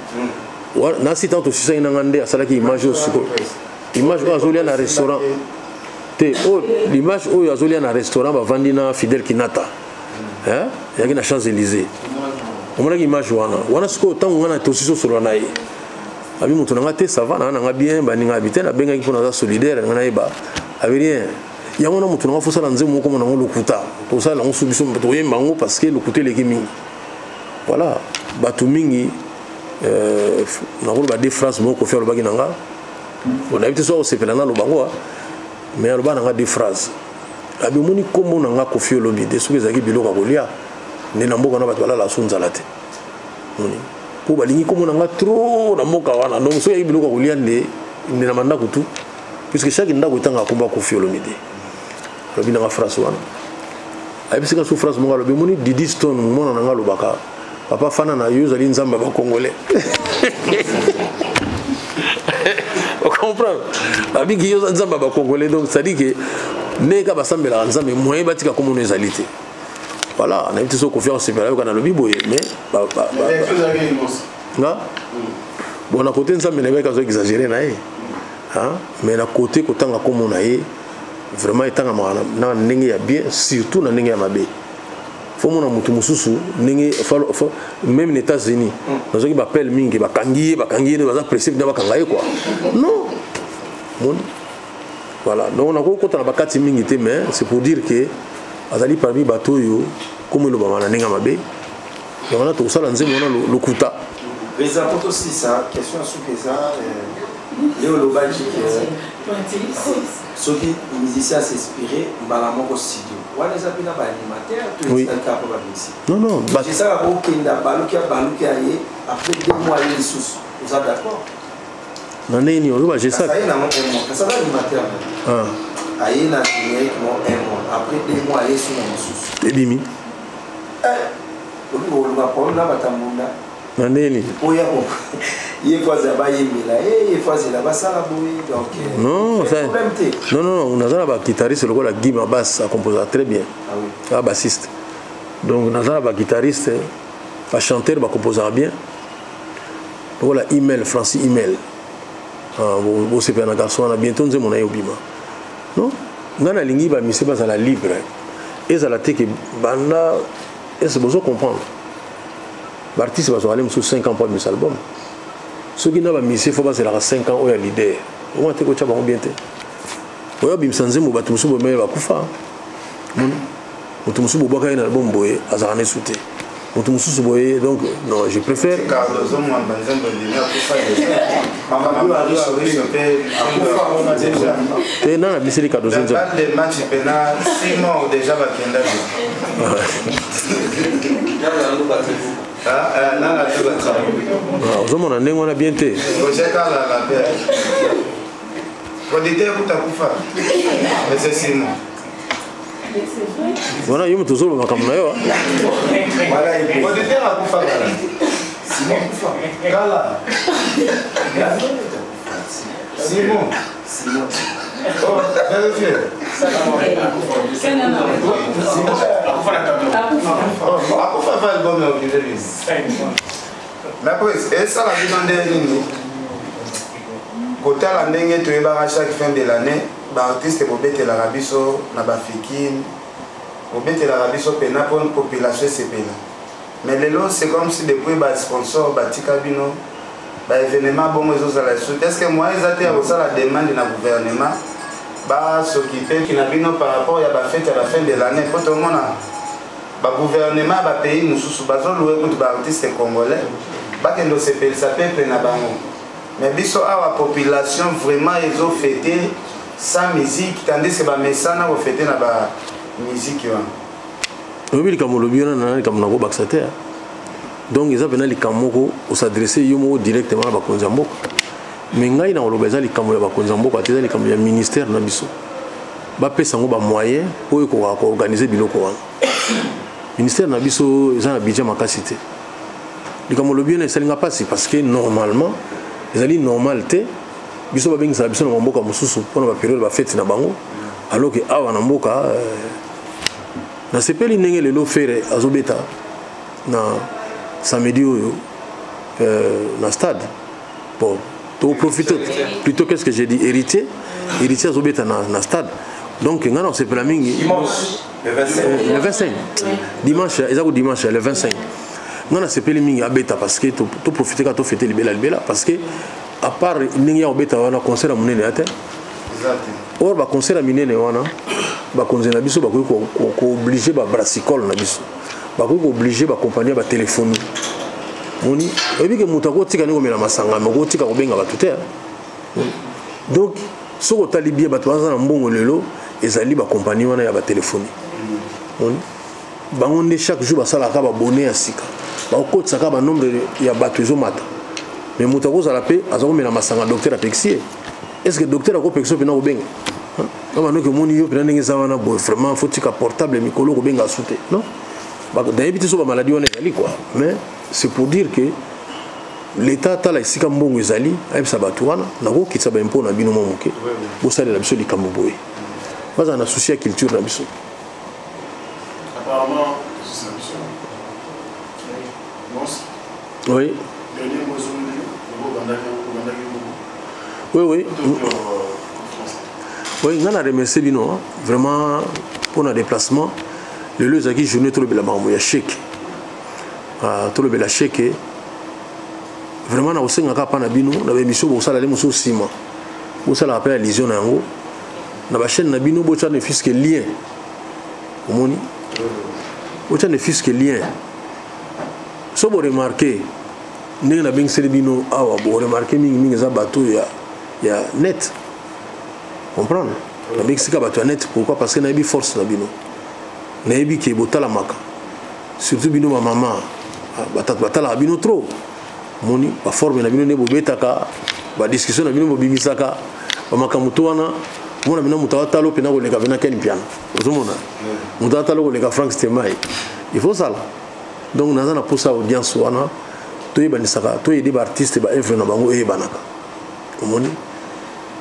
nasi ntango tosisaki na nga nde asalaki image oyo sikoyo image oyo azolia na restaurant te oyo image oyo azolia na restaurant bavandi na Fidèle Kinata eyaki na Champs-Élysées omonaki image wana wana sikoyo ntango nga na tosisi osolola na ye abi moto na nga te ça va na nga bien baninga abi te nabengaki mpo naza solidaire nga nayeba abi rien yango na moto na nga fosala nzembo moko mona yango lokuta tosala yango so biso toyemba yango parce que lokuta eleki mingi voilà bato mingi nakoloba deux phrases moko Koffi alobaki na nga nayebi te so akosepela naloba yango mais aloba na nga deux phrases abi omoni nkombo na nga Koffi Olomide soki ezalaki biloko ya kolia nde na mboka na bato balala so nzala te moni mpo balingi nkombo na nga trop na mboka wana donc soki ezalaki biloko ya kolia nde nde na bandako tu puisque chaque ndako etangaka nkombo ya Koffi Olomide alobi na nga phrase wana ayebisi nga so phrase moko alobi omoni Didi Stone mwana na nga alobaka papa fana na yo ozali nzambe ya bacongolais ocomprendre babiki yo nzambe ya bacongolais donc c'est-à-dire que ndenge kaka basambelaka nzambe moyen batika komona ezali te voilà nayebi te soki Koffi akosepela yoka nalobi boye mais nga bon na kote nzambe nayebaki azo exagéré na ye mais na kote kotanga komona ye vraiment etangamaka na ndenge ya bien surtout na ndenge ya mabe fo mona motu mosusu ndenge même na États-Unis nazwaki bapele mingi bakangi ye baza pressé na bakanga ye quoi non moni voilà donc nakoki kota na bakati mingi te mais c'est pour dire que azali parmi bato oyo komo elobama na ndenge ya mabe yango wana tokosala nzembo wana lokuta. Président, po tosisa question ya suka eza nde olobaki ke soki musicien as'inspire mbala moko studio wana eza mpe na baanimateur to etikali kaka mpo bamusicien? Non, non. Esalaka okenda baluki abaluki aye après 2 mois ye lisusu, oza d'accord? Na ndenge nini oloba Gesac? Aye nango un mois kasi aza animateur, aye na générique mo un mois, après 2 mois aye su na mosusu. Ebimi. Obi koluka problème na batambunda. Na ndenge nini? Oya ye fo azela bayembela ye, ye fo azela basala boye, donc non problème te. Non, non, naza na baguitariste lokola Guy Mabas, acomposaka très bien. Ah oui. A bassiste, donc naza na baguitariste, bachanteur bacomposaka bien lokola Email, Francis Email. Bosepela na garçon wana, bientôt nzembo na ye obima. Non, ngai nalingi bamise bazala libre, ezala te ke banda ese bozo comprendre baartiste bazwaka le mosusu 5 ans mpo abimisa album. Soki na bamusicien fo bazelaka 5 ans oyo ya leader omona te kotya bango bien te. Oyo abimisa nzembo, bato mosusu bomele bakufa, moto mosusu bobwaka ye na album boye azalaka na esu te, moto mosusu boye, donc non, je préfère. Cardozo Mwamba, nzembo ebimi, akufa déjà. Te, nana abimiseli Cardozo nzembo? Balle de match pena 6 morts déjà bakenda. Nana. Ozomona ndenge wana bien te. Roger Kalala pe producteur kuta kufa, mais c'est Simon. Wana yo moto ozoloba makambo na yo. Producteur akufa kala. Simon akufa kala. Simon. Simon. Oh, vérifiez. Akufa va album ya okende nini? Mais après esala bino nde nini kotala ndenge toyebaka chaque fin de l'année baartiste bobetelaka biso na bafikine, bobetelaka biso mpena mpo population esepela, mais lelo c'est comme si depuis basponsor batika bino, baévénement bongo ezozala lisusu te. Est ce que moyen eza te ya kosala demande na gouvernement? Basokipe na bino par rapport ya bafete ya bafin de l'année, mpo tomona bagouvernement ya bapays mosusu bazoluwe kutu baartiste congolais bakende osepelisa peuple na bango, mais biso awa population vraiment ezofete sans musique, tandis que bamesana kofete na bamusike wana. Oyebi likambo olobi wana na likambo nakobakisa te. Donc eza mpena likambo moko osadresse yo moko directement na bakonzi ya mboka, mais ngai na koloba eza likambo ya bakonzi ya mboka te, eza likambo ya ministère na biso. Bapesa yango bamoyen oyo ekokaka koorganize biloko wana. Ministère na biso eza na budget makasi te. Likambo olobi wana esali nga mpasi, parce que normalement ezali normal te biso babengisaka biso na bamboka mosusu mpona baperiode bafete na bango, alors que awa na mboka nasepeli ndenge lelo Ferre azobeta na samedi oyo na stade. Bon, toprofite plutôt, qu'est ce que j'ai dit? Héritier, Héritier azobeta na stade. Donc ngai na kosepela mingi. Dimanche, le 25. Le 25, dimanche, eza ko dimanche le 25. Ngai nasepeli mingi abeta, parce que toprofite kaka tofete libela libela, parce que à part ndenge ya kobeta wana, concert ya monene ya te. Or baconcert ya minene wana, bakonzi na biso bakoki kooblige babrassicole na biso, bakoki kooblige bacompagnie ya batéléphonie. Moni oyebi ke moto akotika ndenge komela masanga, me okotika kobenga bato te. Donc soki otali bien, bato baza na mbongo lelo ezali bacompagnie wana ya batéléphonie. Moni bango nde chaque jour basalaka babone ya sika, bakokotisaka banombre ya bato ezomata. Mais moto akozala mpe aza komela masanga, docteur apekisi ye. Est ce que docteur akopekisa yo mpena kobenga na banoki? Omoni yo mpena ndenge eza wana boye, vraiment faut tika portable mikolo, kobenga su te. Non, nayebi te so bamaladi wana ezali quoi, mais c'est pour dire que l'État atala esika mbongo ezali, ayebisa bato wana: nakokitisa baimpôt na bino mwa moke, bosalela biso likambo boye. Bazala na souci ya culture na biso. Apparemment, c'est ça. Oui. Dernier mot, Oui, nga na remercie bino vraiment mpona déplacement. Lelo ezalaki journée tolobela makambo ya chèque, tolobela chèque. Vraiment na kosengaka mpa na bino na baémission bokosala le mosusu nsima, bosalaka mpe allusion na yango na bachaîne na bino, botya ne fût-ce que lien. Omoni, botya ne fût-ce que lien. So boremarke ndenge nabengiseli bino awa, boremarke mingimingi eza bato ya net. Comprendre, nabengisika bato ya net, pourquoi? Parce que nayebi force na bino, nayebi ke botalamaka, surtout bino bamama, batalaka bino trop. Moni baforme na bino nde bobetaka badiscussion na bino, bobimisaka bamakambo to wana. Omona bino moto atala mpena koleka mpena Ken Piana, ozomona moto atala koleka Frank Stemai. Il faut sala. Donc naza na posa audience wana, toyebanisaka, toyede baartiste, baevre na bango eyebanaka. Omoni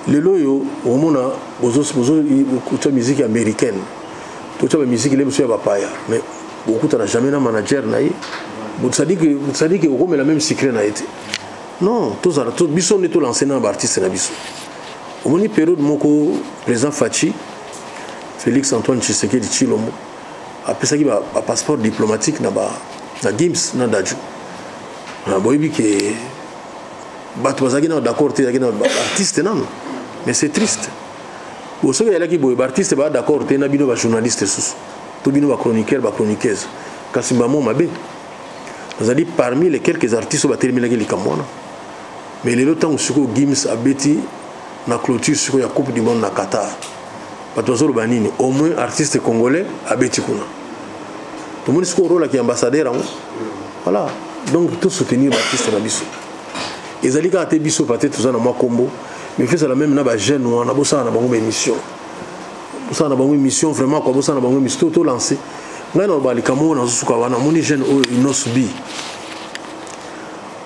lelo oyo, omona bozotya musique américaine, totya bamusike le mosusu ya bapaya, mais bokutana jamais na manager na ye. C'est-à-dire que okomela même secret na ye te. Non, tozala biso nde tolance na baartiste na biso. Omoni période moko, président Fatshi, Félix Antoine Tshisekedi Tshilombo, apesaki bapasseport diplomatique na Gims na Dadju. Boyebi ke bato bazalaki nano d'accord te, ezalaki na baartiste nano. Mais c'est triste bo soki ezalaki boye, baartiste baa d'accord te na bino bajournaliste susu to bino bachroniqueur, bachroniqueuse. Kasi bamo mabe nazali parmi les quelques artistes oyo batelemelaki likambo wana. Mais lelo ntango sikoyo Gims abeti na clôture sikoyo ya Coupe du monde na Qatar, bato bazoloba nini? Au moins artiste congolais abeti kuna. Tomoni sikoyo rôle ya ambassadeur yango. Voilà, donc tosoutenir baartiste na biso. Ezali kaka te biso pate toza na mwa kombo, mais fesala même na bajeune wana, bosala na bango baémission, bosala na bango émission vraiment quoi, bosala na bango émission. Tolance ngai na loba likambo oyo nazosuka wana. Omoni jeune oyo Innoss'B,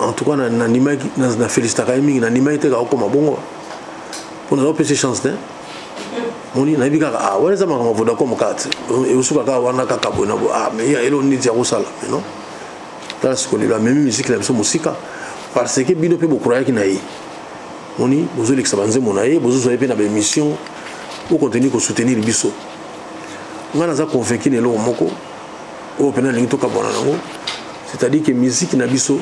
en tout cas nandimaki, na félicitaka ye mingi. Nandimaki te kakokoma bongo mpo naza kopesa chance te. Moni nayebi kaka, ah, wana eza makambo ya Vodacom kaka te, ekosuka kaka wana kaka boye na boye. Ah, mais eloko nini ya kosala? Mais non, tala sikoyo lelo amemi musique na biso mosika, parce que bino mpe bokroyaki na ye. Moni bozolekisa banzembo na ye, bozozwa ye mpe na baémission, bocontinue kosoutenir biso. Ngai naza convaincu na eloko moko oyo mpena nalingi tokabwana nango, c'est-à-dire que musique na biso,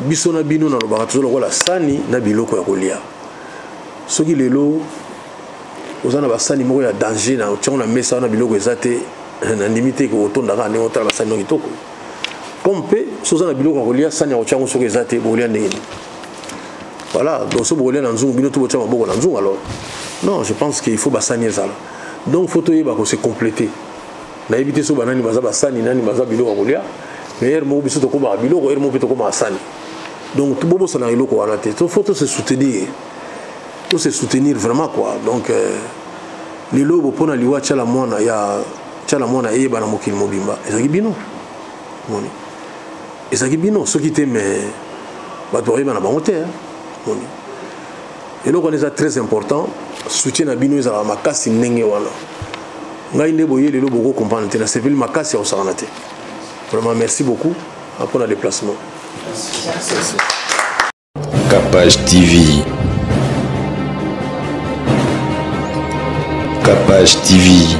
biso na bino, nalobaka toza lokola sani na biloko ya kolia. Soki lelo Oza na basani moko ya danger na otiango na mesa wana biloko eza te, nandimi te kotonda kaka ndenge otala basani no kitoko. Comme mpe so oza na biloko ya kolia, sani ya kotiango soki eza te, bokolia ndenge nini? Voilà, donc so bokolia na nzungu, bino to botia maboko na nzungu. Alors non, je pense qu'il faut basani ezala. Donc faut toyeba ko se compléter. Nayebi te so banani baza basani, nani baza biloko ya kolia, mais heure moko biso tokomaka biloko, heure moko mpe tokomaka sani. Donc bobosana eloko wana te, faut to se soutenir, to se soutenir vraiment quoi. Donc lelo bopona liwa tiala mwana ya tiala mwana eyebana mokili mobimba, ezalaki bino, moni ezalaki bino. Soki te, mais bato bayeba na bango te. Moni eloko wana eza très important, soutien na bino ezalaka makasi ndenge wana. Ngai nde boye lelo bokocomprendre te, nasepeli makasi ya kosakana te. Vraiment merci beaucoup mpona déplacement. Merci. Capage TV. Capage TV.